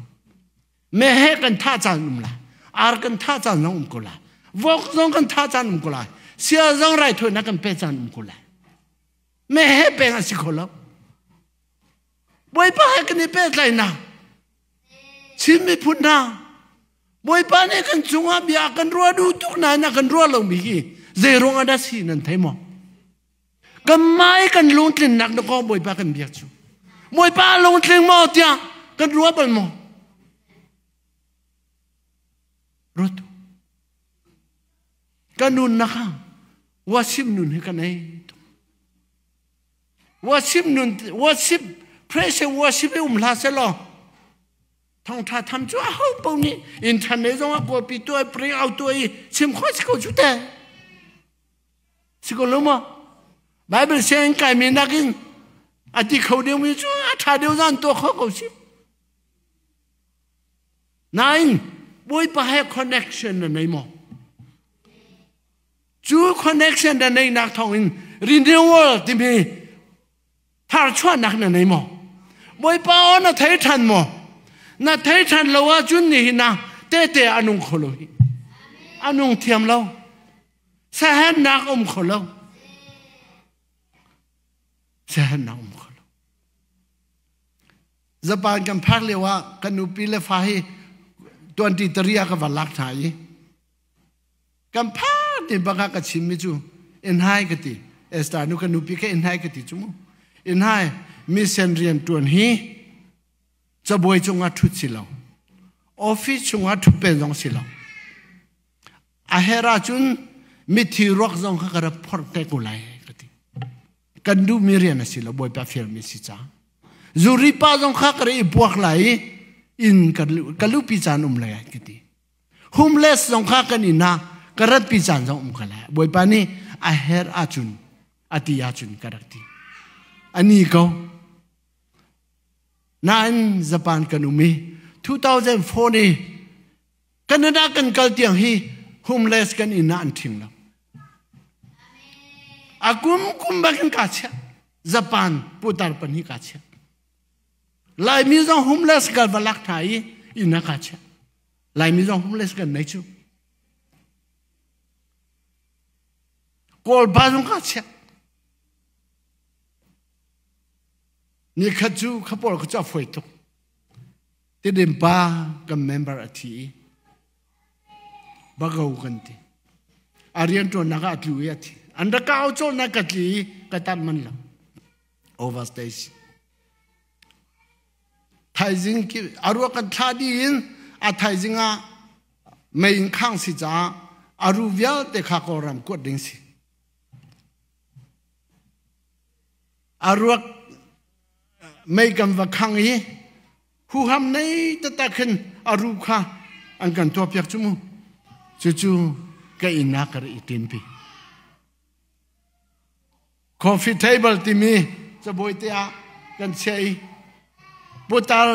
Speaker 1: Meheh kan thah caan um lai. Ar kan thah caan zong um ko lai. Vok zong kan thah caan um ko lai. Sia zong raithawinak kan pe caan um ko lai. Meheh peng a si kho lo. Bawipa he kan i pehtlaihnak Chin miphun hna Bawipa nih kan cungah bia kan ruah duh tuk nain a kan ruah lomi hi zei ruang ah dah si nan thei maw? Kan mah i kan lungtlinnak na kong Bawipa kan biak cu. Bawipa lungtling maw tiah kan ruah bal maw? Ruat. Ka nunnak ah worship nun hi kan ei. Worship nun worship praise and worship i um hlah selaw thawngtha tham cu aho paoh nih internet zong ah kawlpi tuah print out tuah i chim khawh si ko cu te. Si ko lo maw? Bible sianginn kaimi nakin a ti kho deuhmi cu a ṭha deuh zan tuah kho ko si. Nain Bawipa he connection na nei maw? Cu connection na neihnak thawngin renewal timi tharchuahnak na nei maw? Bawipa aw na thei ṭhan maw? Na thei ṭhan lo ahcun nihin ah tete a nung kho lo hi. A nung thiam lo. Siaherhnak um kho lo. Siaherhnak um kho lo. Japan kan phak lio ah kan nupi le fa hi 23 ah ka va lak hna i kan phak ti bak ah ka chimmi cu in hai ka ti Esther nu kan nupi ka in hai ka ti cu mu in hai mission rian tuan hi cabuai cungah ṭhut si lo office chungah ṭhut pen zong si lo A herh ahcun mithi ruak zong kha ka rak phorh te ko lai ka ti. Kan duhmi rian a si lo Bawipa fialmi si caah. Zuri pa zong kha ka rak i puak lai i inn ka luhpi caan um lai ka ti. Homeless zong kha kan inn ah ka ratpi caan zong um ka lai. Bawipa nih a herh ahcun a ti ahcun ka rak ti. Ani ko. Nain Japan kan um i 2004 ni Canada kan kal tiang hi homeless kan inn ah an ṭhing lo. A kum kum bakin ka chiah. Japan putar pan hi ka chiah. Laimi zong homeless kal va lak hna i inn ah ka chiah. Laimi zong homeless kan nei cu. Kawl pa zong ka chiah. Ni khat cu khapawl ka cu a foi tuk. Tidim pa kan member a thi i bago kan ti. A rianṭuannak ah a tlu i a thi. An rak ka au cawlnak ka tli i ka tam man lo. Overstage. Thaizing ki a ruak kan thla dih in a thaizing ah mei in khang si caah a ru vialte kha Kawlram kuat ding si. A ruak mei kan va khang i huham nei taktak khin a ru kha an kan tuahpiak cu mu cucu ka inn ah ka rak i tinpi coffee table timi cabuai te ah kan chiah i. Putar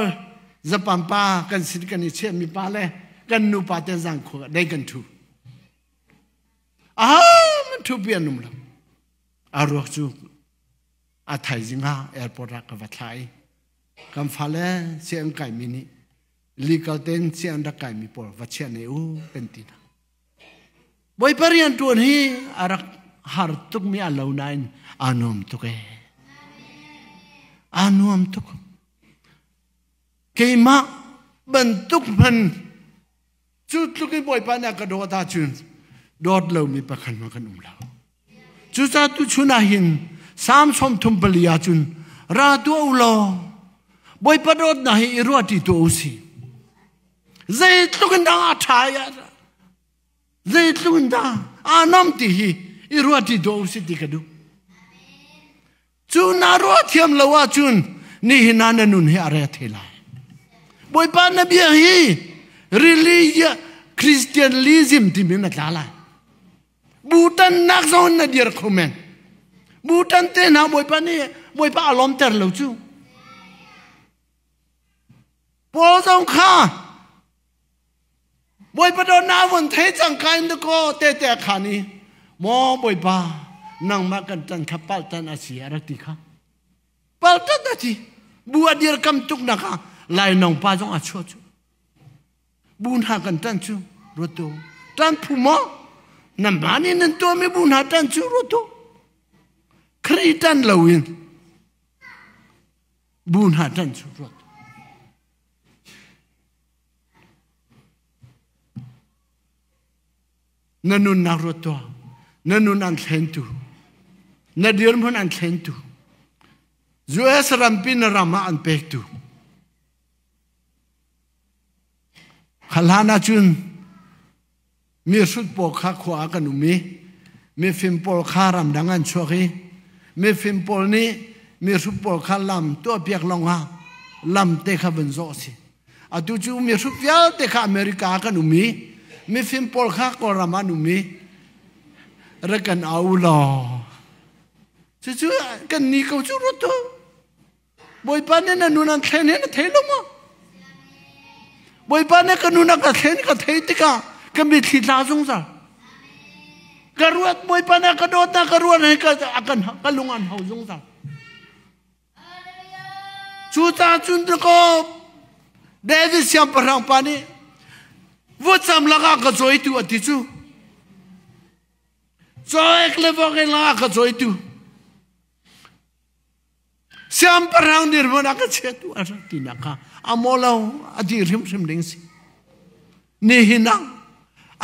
Speaker 1: Japan pa kan sin kan i chiah mi pa le kan nu pa te zang khua dei kan thu. Ah man thu pi an um lo. A ruak cu a thaizing ah airport ah ka va thla i kan fale si an kai mi nih legal ten si an rak kai mi pawl va chia ne u kan ti hna. Bawipa rian ṭuan hi a rak har tukmi a lo nain aa nuam tuk ee. Aa nuam tuk. Keimah bantuk hman cu tluk in Bawipa nih a ka dawt ahcun dawt lomi pakhat hmanh kan um lo. Cucaah tuchun ah hin Salm 34 ahcun ra tuah u law Bawipa dawtnak hi i ruahṭi tuah u sih. Zeitluk in dah a ṭha i zeitluk in dah aa nom ti hi i ruahṭi tuah u sih ti ka duh. Cu na ruah thiam lo ahcun nihin ah na nun hi a re the lai. Bawipa na bia hi religion Christianism timi na tla lai. Butan nak zong na dir kho men. Butan te hna Bawipa nih Bawipa a lawmter lo cu. Paul zong kha Bawipa dawtnak vun thei cang ka in ko te te kha ni maw Bawipa nangmah kan tan kha paltan a si a rak ti kha paltan a ti bu a dir kam tuk nak ah lainawng pa zong a chuah cu bu hna kan tan cu ruatu tan phu maw nan ma nih nan tuahmi bu hna tan cu ruatu Khrih tan loin bu hna ṭan cu ruat. Na nunnak ruat tuah. Na nun an thlentu. Na dirhmun an thlentu. US rampi na ram ah an pektu. Hlan ahcun Mi hrut pawl kha khua ah kan um i mifim pawl kha ramdang an chuak i mifim pawl nih mi hrut pawl kha lam tuahpiak lawngah lam te kha vun zawh a si. Atu cu mi hrut vialte kha America ah kan um i mifim pawl kha Kawlram ah an um i rak kan au law. Cucu kan ni ko cu ruat u. Bawipa nih na nun an thlen hi na thei lo maw? Bawipa nih ka nun a ka thlen ka thei tikah ka mitthli tla zungzal. Ka ruat Bawipa nih ka dawt na ka ruat hi ka kan ka lung an hau zungzal. Cucaah cun ko David siangpahrang pa nih vutcam lakah ka cawitu a ti cu. Cawek le vok in lakah ka cawitu. Siangpahrang dirhmun ah ka chiatu a rak tinak kha a maw lo a ti hrimhrim ding si. Nihin ah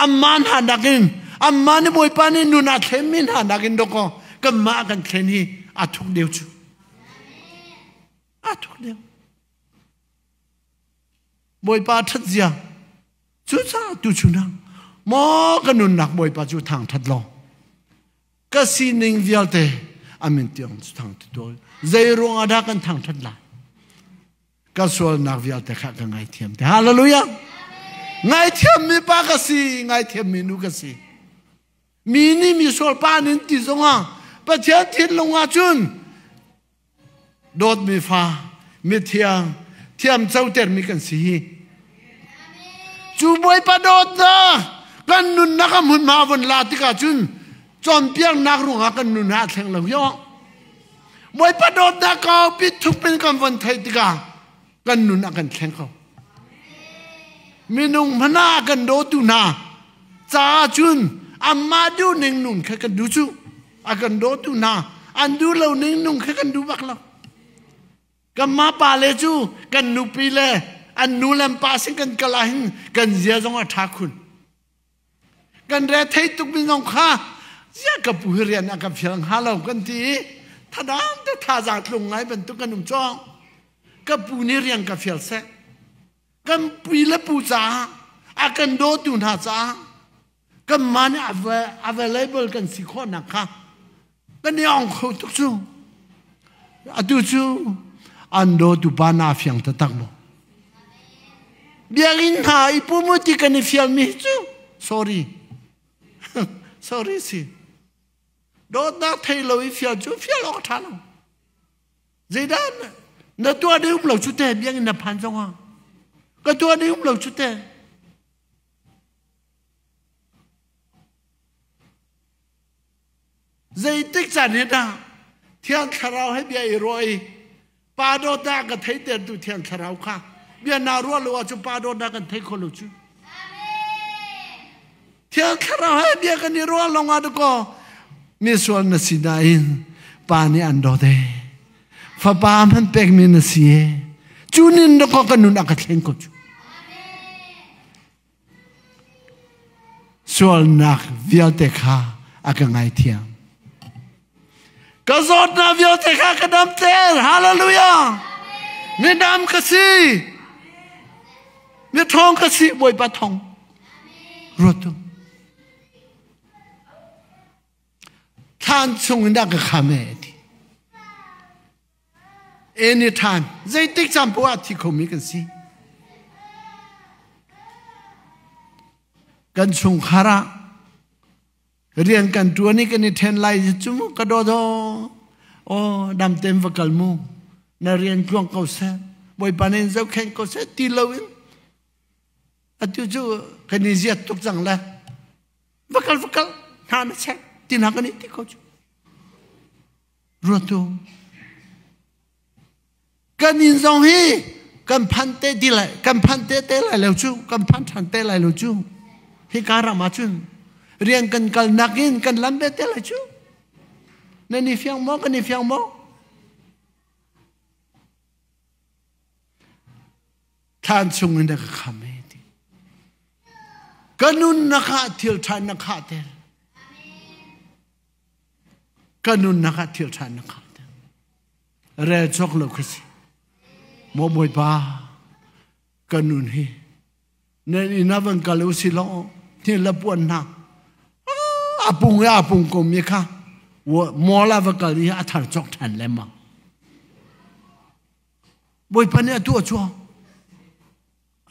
Speaker 1: amma hna nakin amma nih Bawipa nih nun a thlenmi hna nakin dawkaw kanmah kan thlen hi a thuk deuh cu. A thuk deuh. Bawipa ṭhat zia cucaah tuchun ah maw ka nunnak Bawipa cu thang ṭhat law ka sining vialte amin tiang cu thang ti tuah zei ruang ah dah kan thang ṭhat lai ka sualnak vialte kha ka ngaithiam te hallelujah ngaithiam mi pa ka si ngaithiam mi nu ka si mi nih mi sual pa nin ti zongah Pathian thinlung ah cun Dawtmi fa, mithiang, thiam cotermi kan si hi. Cu Bawipa dawtnak kan nunnak a hmunhma von la tikah cun cawnpiaknak ruangah kan nun a thleng lo yo. Bawipa dawtnak kaupi thuk in kan von theih tikah kan nun a kan thleng ko. Minung hmana kan dawtu hna caah cun amah duh ning nun kha kan duh cu. A kan dawtu hna an duh lo ning nung kha kan duh bak lo. Kanmah pa le cu kan nupi le an nu le an pa sin kan kal ah hin kan zia zong a ṭha khun. Kan re thei tuk mi zong kha zia ka pu hi rian a kan fial hnga lo kan ti i thadam te thazaang tlung ngai bantuk kan um cawng. Ka pu nih rian ka fial seh. Kan pi le pu caah a kan dawtu hna caah kanmah nih available kan si khawhnak kha kan i ong kho tuk cu atu cu an dawtu pa na fiang taktak maw biakinn hna i pum ti kan i fialmi cu sorry sorry si dawtnak thei lo i fial cu fial awk ṭha lo zeidah Na tuah ding um lo cu te biakinn na phan zong ah. Ka tuah ding um lo cu te. Zeitik caan hi dah Thiang Thlarau he bia i ruah i pa dawtnak ka theitertu Thiang Thlarau kha bia naa ruah lo ahcun pa dawtnak kan thei kho lo cu. Thiang Thlarau he bia kan i ruah lawng ah dakaw misual na si nain pa nih an dawt e. Fapa hman pekmi na si e. Cu nin dakaw kan nun a ka thleng ko cu. Sualnak vialte kha a ka ngaithiam. Ka zawtnak vialte kha ka damter. Hallelujah! Midam ka si. Mi ṭhawng ka si. Bawipa thong. Ruat u. Thlan chung in dah ka kham e ti. Anytime, zeitik caan poah thi khomi kan si. Kan chungkhar ah rian kan ṭuan i kan i ṭhen lai cu mu ka daw daw aw dam tein va kal mu na rian tluang ko seh bawipa nih in zohkhenh ko seh ti loin atu cu kan i ziat tuk cang le va kal va kal hna na chek ti hna kan i ti ko cu Ruat u. Kan inn zong hi kan phan te ti lai kan phan te te lai lo cu kan phan ṭhan te lai lo cu hika ram ah cun rian kan kal nak in kan lam ve te lai cu nan i fiang maw kan i fiang maw thlan chung in na ka kham e ti ka nun na khah thil ṭha na khah ter Ka nunnak ah thil ṭha na kham rel cawk lo ka si. Maw Bawipa, ka nun hi nan inn ah van kal u si law hi la puan hna a pung i a pung ko mi kha mall ah va kal i a thar cawk ṭhan lengmang. Bawipa nih a tuah cu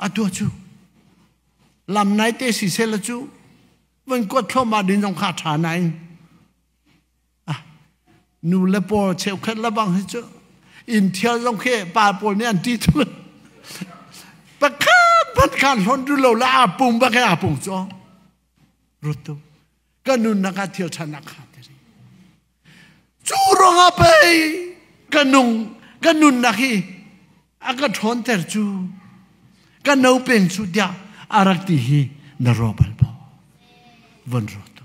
Speaker 1: a tuah cu lam nai te si seh la cu van kuat thluahmah ding zong kha a ṭha nain ah nu le pawl cheukhat le bang hi cu inn thial zong khi pa pawl nih an ti tu pakhat hmanh khan hlon du lo la a pung bak he a pung cu rut tu ka nunnak ah thil ṭhan a kha te cu ruangah pei ka nung ka nunnak hi a ka ṭhawnter cu ka no peng cu tiah a rak ti hi na ruah bal maw von ruat tu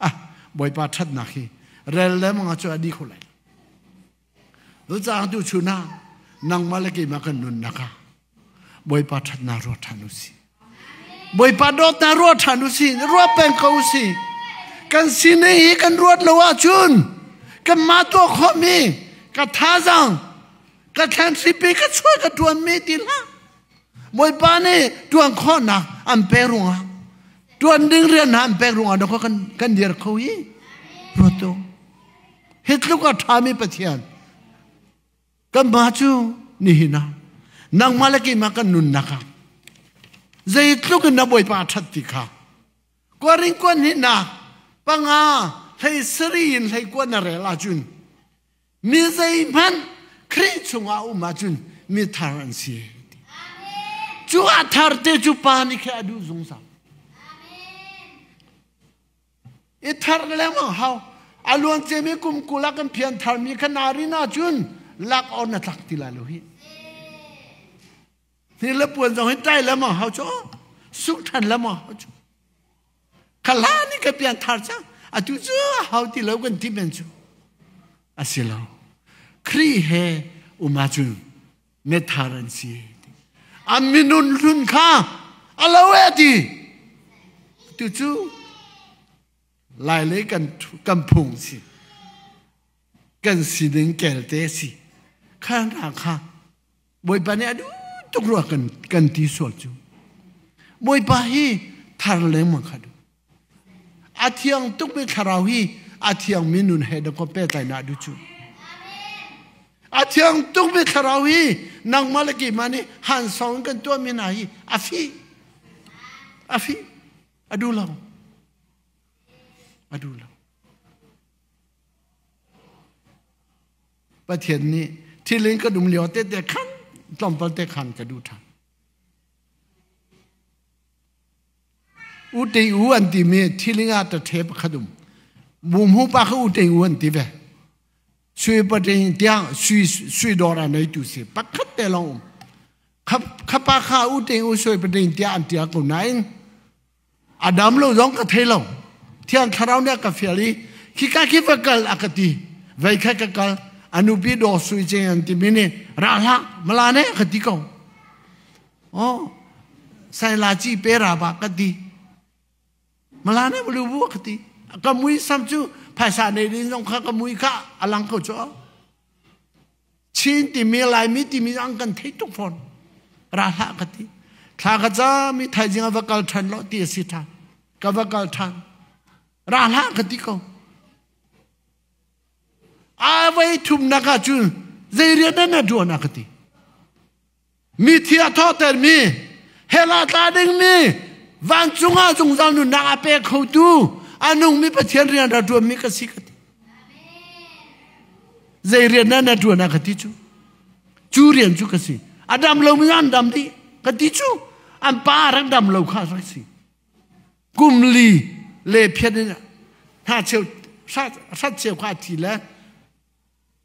Speaker 1: ah bawipa ṭhatnak hi rel le mang cu a di kho lai lo caang tu chun ah nangmah le keimah kan nunnak ah Bawipa ṭhatnak ruat ṭhan u sih. Bawipa dawtnak ruat ṭhan u sih. Ruat peng ko u sih. Kan sining hi kan ruat lo ahcun kanmah tuah khawhmi ka thazaang ka thlan hripi ka chuah ka ṭuanmi ti hlah. Bawipa nih ṭuan khawhnak an pek ruangah ṭuan ding rian hna an pek ruangah dawkaw kan kan dir kho hi ruat u. Hi tluk a ṭhami Pathian Kanmah cu nihin ah nangmah le keimah kan nunnak ah zeitluk in na Bawipa a ṭhat ti kha kuaring kuan hnih panga hlei sari in hlei kuan na rel ahcun mi zeihmanh Khrih chungah um ahcun mi thar an si. Cu a thar te cu pa nih khi a duh zungzal. I thar lengmang hau. A luan ciami kum 20 ah kan phian tharmi kha naa rin ahcun lak awk na tlak ti lai lo hi. Hi le puan zong hi ṭai lengmang hau cu suk ṭhan lengmang hau cu. Kha hlan i ka pian thar cang. Atu cu a hau ti lo kan ti men cu. A si lo. Khrih he um ahcun methar an si. An minun hlun kha a lo e ti. Tu cu lailei kan kan phung si. Kan sining kelte si. Kha na kha Bawipa nih a duh tuk rua kan kan ti sual cu. Bawipa hi thar lengmang kha duh. A thiang tukmi thlarau hi a thiangmi nun he dakaw pehtlaihnak duh cu. A thiang tukmi thlarau hi nangmah le keimah nih hansawng in kan tuahmi hna hi a fih. A fih. A duh lo. A duh lo. Pathian nih Thilin ka dum lio te te khan tlawmpal te khan ka duh ṭhan. U te u an ti mi thiling ah ta the pakhat um. Bum hu pa kha u te u an ti ve. Sui pating tiang sui sui dawr a nei tu si pakhat te long um. Kha pa kha u te u sui pating tiang an tia ko nain a dam lo zong ka thei lo. Thiang thlarau nih a ka fial i khika khi va kal a ka ti. Vei kha ka kal a nupi daw sui cheng an ti mi nih ra hlah mala ne ka ti ko. Oh sai la chi pe ra ba ka ti. Mala ne malu bu ka ti. Ka mui sam cu phaisa nei ding zong kha ka mui kha a lang ko cu. Chin timi Laimi timi ang kan thei tuk fawn. Ra hlah ka ti. Thla ka ca mi thaizing a va kal ṭhan lo ti a si ṭhan. Ka va kal ṭhan. Ra hlah ka ti ko. A voi thumnak ah cun zei rian na ṭuan a ka ti. Mi thi a thawhter mi, hell ah tla ding mi, vancung ah zungzal nunnak a pe khotu, a nungmi Pathian rian ra ṭuan mi ka si ka ti. Zei rian na na ṭuan a ka ti cu. Cu rian cu ka si. A dam lomi an dam dih ka ti cu. An pa rak dam lo kha rak si. Kum li le phiat in hna cheu hrat cheu kha a thi le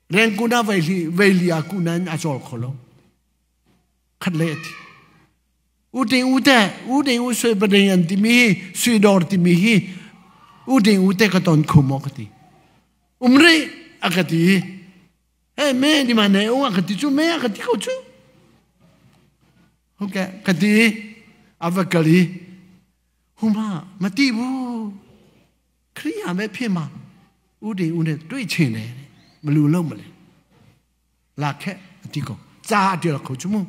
Speaker 1: Rengkun ah veili ah kunan a cawl kho lo. Khat le a thi. Uting ute, uting u sui bading an timi hi, sui dawr timi hi, uting ute ka ton khum ka ti. Umri a ka ti. Hey me di ma ne u a ka ti cu me a ka ti ko cu. Okay, ka ti. Ava kali. Huma mati bu. ခရိယာပဲဖြစ်မှာဥဒေဥနဲ့တွေ့ချင်တယ်မလူလုံးမလဲလာခက်အတိကောဇာတိလခုချမှု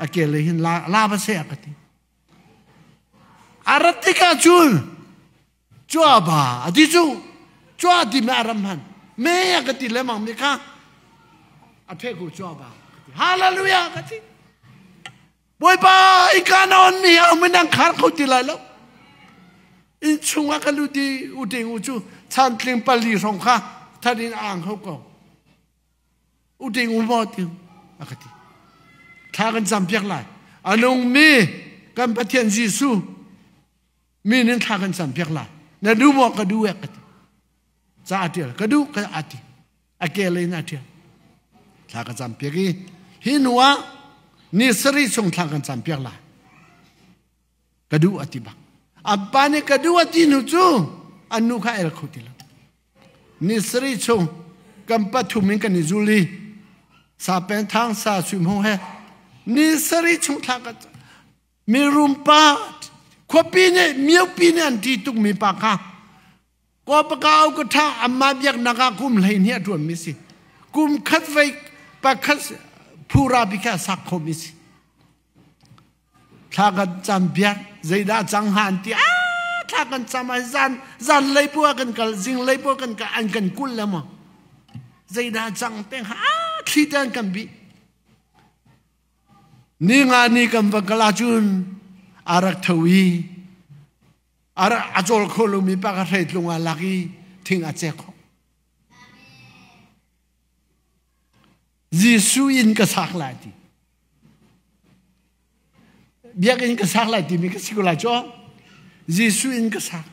Speaker 1: အကယ်လေဟင်လာလာပါစေအကတိအရတိကချွန်းကြွပါအတိကျကြွတိမရမန်မေယကတိလဲမောင်မေခအထက်ကိုကြွပါဟာလေလုယာကတိ ဘွေပါအကနွန်မီအမနန်ခါခုတိလာလော In chungah ka lut i uting u cu chantling pali hrawng kha that in a ang kho ko. Uting u maw ti a ka ti. Thla kan cam piak lai. A nungmi kan Pathian Jesuh min in thla kan cam piak lai. Na duh maw ka duh e ka ti. Ca a tial ka duh ka a ti. A ke lei in a tial. Thla ka cam piak i hi hnu ah ni sarih chung thla kan cam piak lai. Ka duh a ti bak. A pa nih ka duh a ti hnu cu an nu kha el kho ti lo. Ni sarih chung kan pathum in kan i zul i sa pen thang sa sui hmung he ni sarih chung thla ka mirum pa khuapi nih miopi nih an ti tuk mi pa kha Kawpakau ka tha amma biaknak ah kum hlei hnih a tuan mi si. Kum khat vei pakhat phura bi kha sak kho mi si. Thla kan cam biak zeidah cang ha an ti a thla kan cam ai zan zan lei pu kan kal zing lei pu kan kal an kan kul le mo zeidah cang te ha thli te an kan bi ni nga ni kan va kal ahcun a rak tho i a cawl kho lomi pa ka hreitlung ah lak i thing a cek kho Jesuh in ka sak lai ti biakinn ka sak lai timi ka si ko lai cu Jesuh in ka sak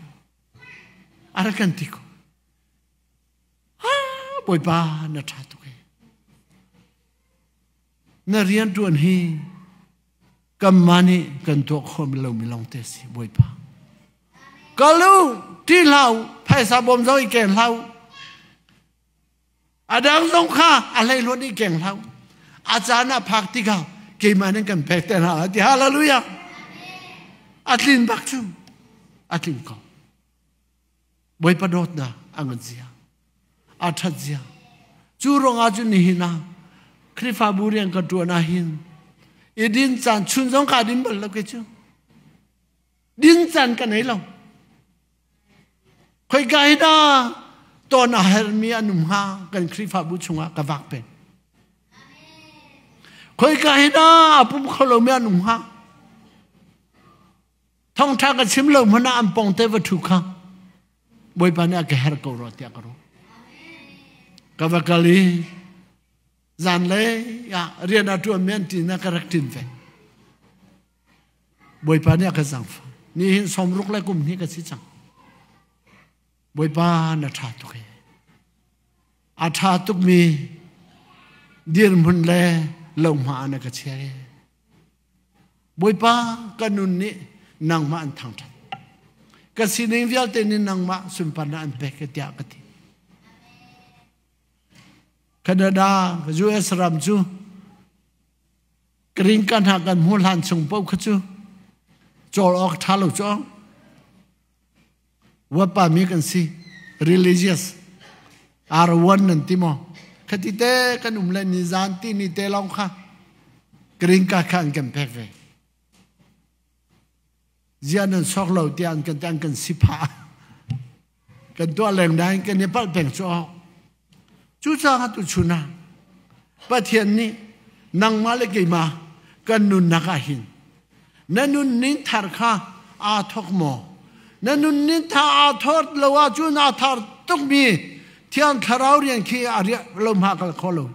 Speaker 1: a rak kan ti ko Bawipa na ṭha tuk e na rian ṭuan hi kanmah nih kan tuah khawh lomi lawng te si Bawipa kal u ṭih hlah u phaisa bawm zong i keng hlah u A dang zong kha a hleihluat i keng hlah. A caan ah phak tikah keimah nih kan pek te hna ti hallelujah. A tlin bak cu a tling ko. Bawipa dawtnak a ngan zia. A ṭhat zia. Cu ruangah cun nihin ah Khrihfabu rian ka ṭuan ah hin i din caan chun zong kaa din bal lo kei cu. Din caan ka nei lo. Khoika hi dah tawn a hermi an um hnga kan Khrihfabu chungah ka vak peng. Khoika hi dah a pum kho lomi an um hnga. Thawngṭha ka chim lo hmanh ah an pong te va ṭhu kha Bawipa nih a ka herh ko rua tiah ka ruah. Ka va kal i Zanlei ah rian a ṭuanmi an ṭin ah ka rak ṭin ve. Bawipa nih a ka zaangfah. Nihin 60 le kum hnih ka si cang. Bawipa na ṭha tuk ee. A ṭha tukmi dirhmun le lohma ah na ka chia ee. Bawipa ka nun nih nangmah an thangṭhat. Ka sining vialte nih nangmah sunparnak an pek tiah ka ti. Canada, US ram cu green card hna kan hmuh hlan chung paoh kha cu cawl awk ṭha lo cu. Wapa mi kan si religious R1 nan ti maw khati te kan um le ni zan ti ni te lawng kha green card kha an kan pek ve zia nan sok lo tiah an kan an kan si phah kan tuah leng nain kan i palh peng cu cu caah tu chun ah Pathian nih nangmah le keimah kan nunnak ah hin na nunning thar kha aa thawk maw? Na nunning thar aa thawt lo ahcun aa thar tukmi Thiang Thlarau rian khi a riah lo hma kal kho lo.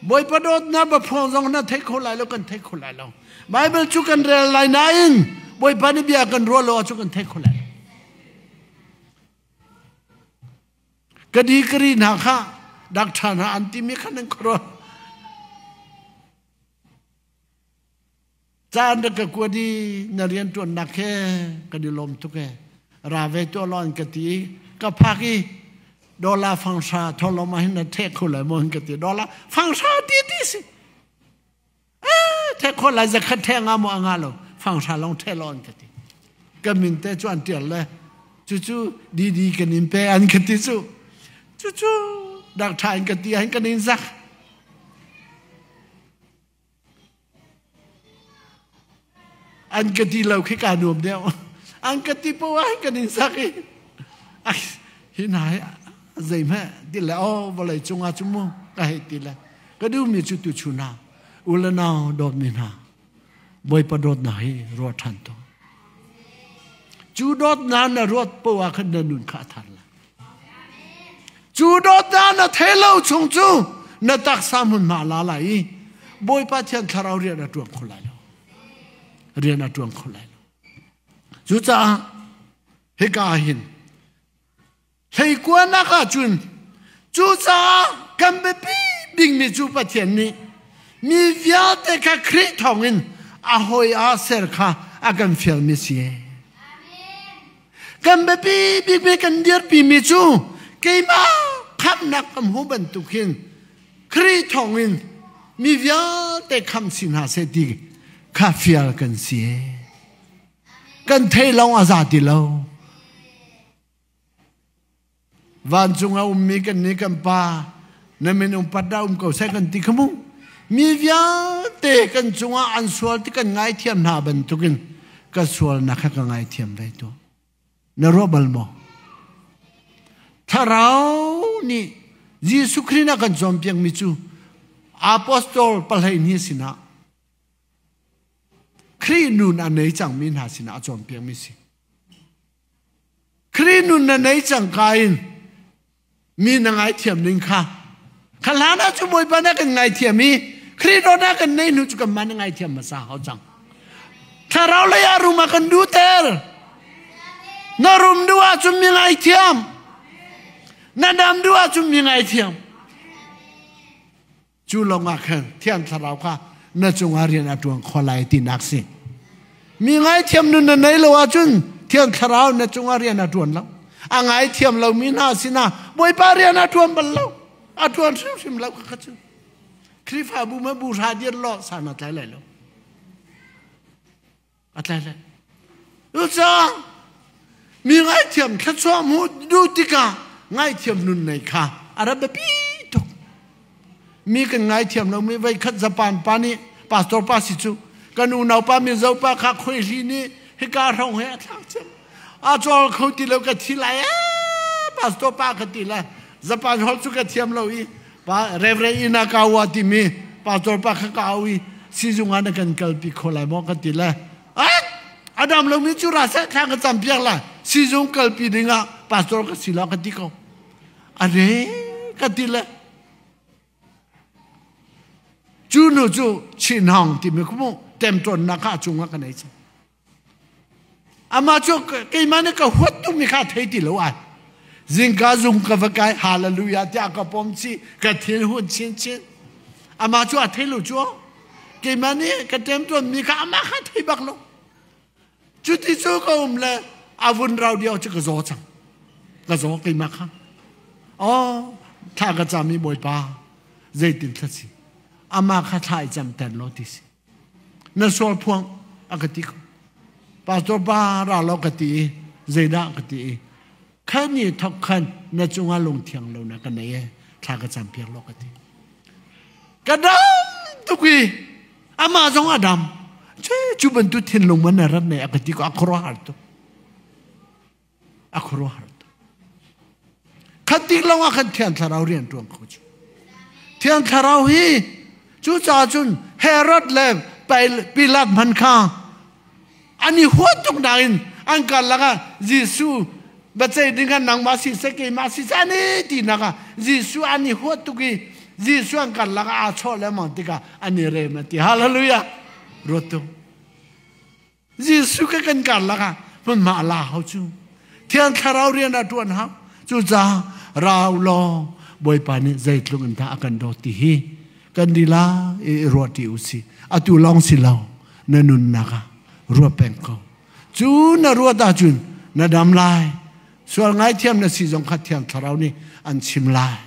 Speaker 1: Bawipa dawtnak baphuang zong na thei kho lai lo kan thei kho lai lo. Bible cu kan rel lai nain Bawipa nih bia kan ruah lo ahcun kan thei kho lai lo. Ka degree hna kha doctor hna an timi kha nan khuaruah. Caan rak ka kuat i na rianṭuannak he kan i lawm tuk ee. Ra ve tuah law an ka ti i ka phak i dollar fanghra tholom ah hin na theh kho lai maw an ka ti. Dollar fanghra ti ti si. Eh, theh kho lai zakhat theh nga maw a nga lo. Fanghra lawng theh law an ka ti. Ka min te cu an tial le cucu DD kan in pe an ka ti cu. Cucu dak ṭha in ka ti ah hin kan in zak. An ka ti lo khi kaa nuam deuh. An ka ti poah ah kan in sak i hi hna hi zeihmeh ti le aw vawlei cungah cu mu ka hei ti le ka duhmi cu tu chun ah u le nau dawtmi hna Bawipa dawtnak hi ruat ṭhan to. Cu dawtnak na ruat poah khan na nun kha a thar lai. Cu dawtnak na thei lo chung cu na taksa hmunhma la lai i Bawipa Thiang Thlarau rian a ṭuan kho lai lo. Rian a ṭuan kho lai lo. Cucaah hika ah hin hleikuanak ahcun cucaah kan biapi bikmi cu Pathian nih mi vialte kha Khrih thawngin a hawi ah ser kha a kan fialmi si. Kan biapi bikmi kan dirpimi cu keimah khamhnak ka hmu bantuk hin Khrih thawngin mi vialte khamh si hna seh ti kha fial kan si. Kan thei lawng a za ti lo. Vancung a ummi kan nih kan pa na min umpat dah um ko seh kan ti kha mu. Mi vialte kan cungah an sual ti kan ngaithiam hna bantukin ka sualnak kha ka ngaithiam ve tu. Na ruah bal maw? Thlarau nih Jesuh Khrih na kan cawnpiakmi cu apostol pahlei hnih sinah Khrih nun a nei cangmi hna sinah a cawnpiakmi si. Khrih nun na nei cang ka in mi na ngaithiam ning kha kha hlan ah cu Bawipa na kan ngaithiam i Khrih dawtnak kan nei hnu cu kan mah na ngaithiam hmasa hau cang. Thlarau lei ah rum a kan duhter. Na rum duh ahcun mi ngaithiam. Na dam duh ahcun mi ngaithiam. Cu lawngah khan Thiang Thlarau kha na cungah rian a ṭuan kho lai tinak si. Mi ngaithiam nun na nei lo ahcun Thiang Thlarau na cungah rian a ṭuan lo. A ngaithiam lomi hna sinah Bawipa rian a ṭuan bal lo. A ṭuan hrimhrim lo kha cu. Khrihfabu ma bu hra dir lo san a tlai lai lo. A tlai lai. Cucaah mi ngaithiam thluachuah hmuh duh tikah ngaithiam nun nei kha a rak biapi tuk. Mi kan ngaithiam lomi voi khat Japan pa nih pastor pa si cu kan unau pa Mizo pa kha khuaihli nih hika hrawng he a thlak cem. A cawl kho ti lo ka thi lai ee pastor pa ka ti lai. Japan holh cu ka thiam lo i pa Reverend Inakawa timi pastor pa kha ka au i sizung ah na kan kalpi kho lai maw ka ti le a dam lomi cu ra seh thla ka cam piak lai sizung kalpi ding ah pastor ka si lo ka ti ko a re ka ti le. Cu nu cu Chin Hong timi khu mu temṭawnnak kha a cungah ka nei cang. Amah cu keimah nih ka huat tukmi kha thei ti lo ai. Zingka zung ka va kai hallelujah tiah ka pom chih ka thil hun chinchin. Amah cu a thei lo cu keimah nih ka temṭawnmi kha amah kha thei bak lo. Cuti cu ka um le a vun rau dio cu ka zaw cang. Ka zaw keimah kha. Oh, thla ka cam i Bawipa zeitin thla si. Amah kha thla i camter law ti si. Na sual phuang a ka ti ko. Pastor pa ra law ka ti i zeidah ka ti i khan ni thok khan na cungah lungthiang lo na ka nei e thla ka cam piak law ka ti. Ka dam tuk i amah zong a dam. Cu bantuk thinlung man na rat nei a ka ti ko a khuaruahhar tuk. A khuaruahhar tuk. Khat tik lawng ah khan Thiang Thlarau rian ṭuan kho cu. Thiang Thlarau hi cucaah cun Herod le Pilat hman kha an i huat tuk nain an karlak ah Jesuh biaceih ding ah nangmah si seh keimah si seh an i tinak ah Jesuh an i huat tuk i Jesuh an karlak ah aa chawh lengmang tikah an i rem an ti. Hallelujah! Ruat tuk. Jesuh ka kan karlak ah hmunhma a la hau cu. Thiang Thlarau rian a ṭuan hau. Cucaah rau law Bawipa nih zeitluk in dah a kan dawt ti hi kan lila i ruah ṭi u si. Atu lawng si lo na nunnak ah ruah peng ko. Cu na ruat ahcun na dam lai. Sual ngaithiam na si zong kha Thiang Thlarau nih an chim lai.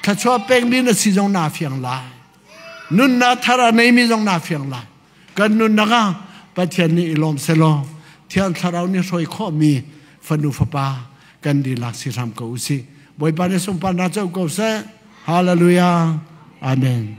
Speaker 1: Thluachuah pekmi na si zong naa fiang lai. Nunnak thar a neimi zong naa fiang lai. Kan nunnak ah Pathian nih i lawm selaw Thiang Thlarau nih hruai khawhmi fanu fapa kan dihlak si hram ko usih. Bawipa nih sunparnak co ko seh. Hallelujah. Amen.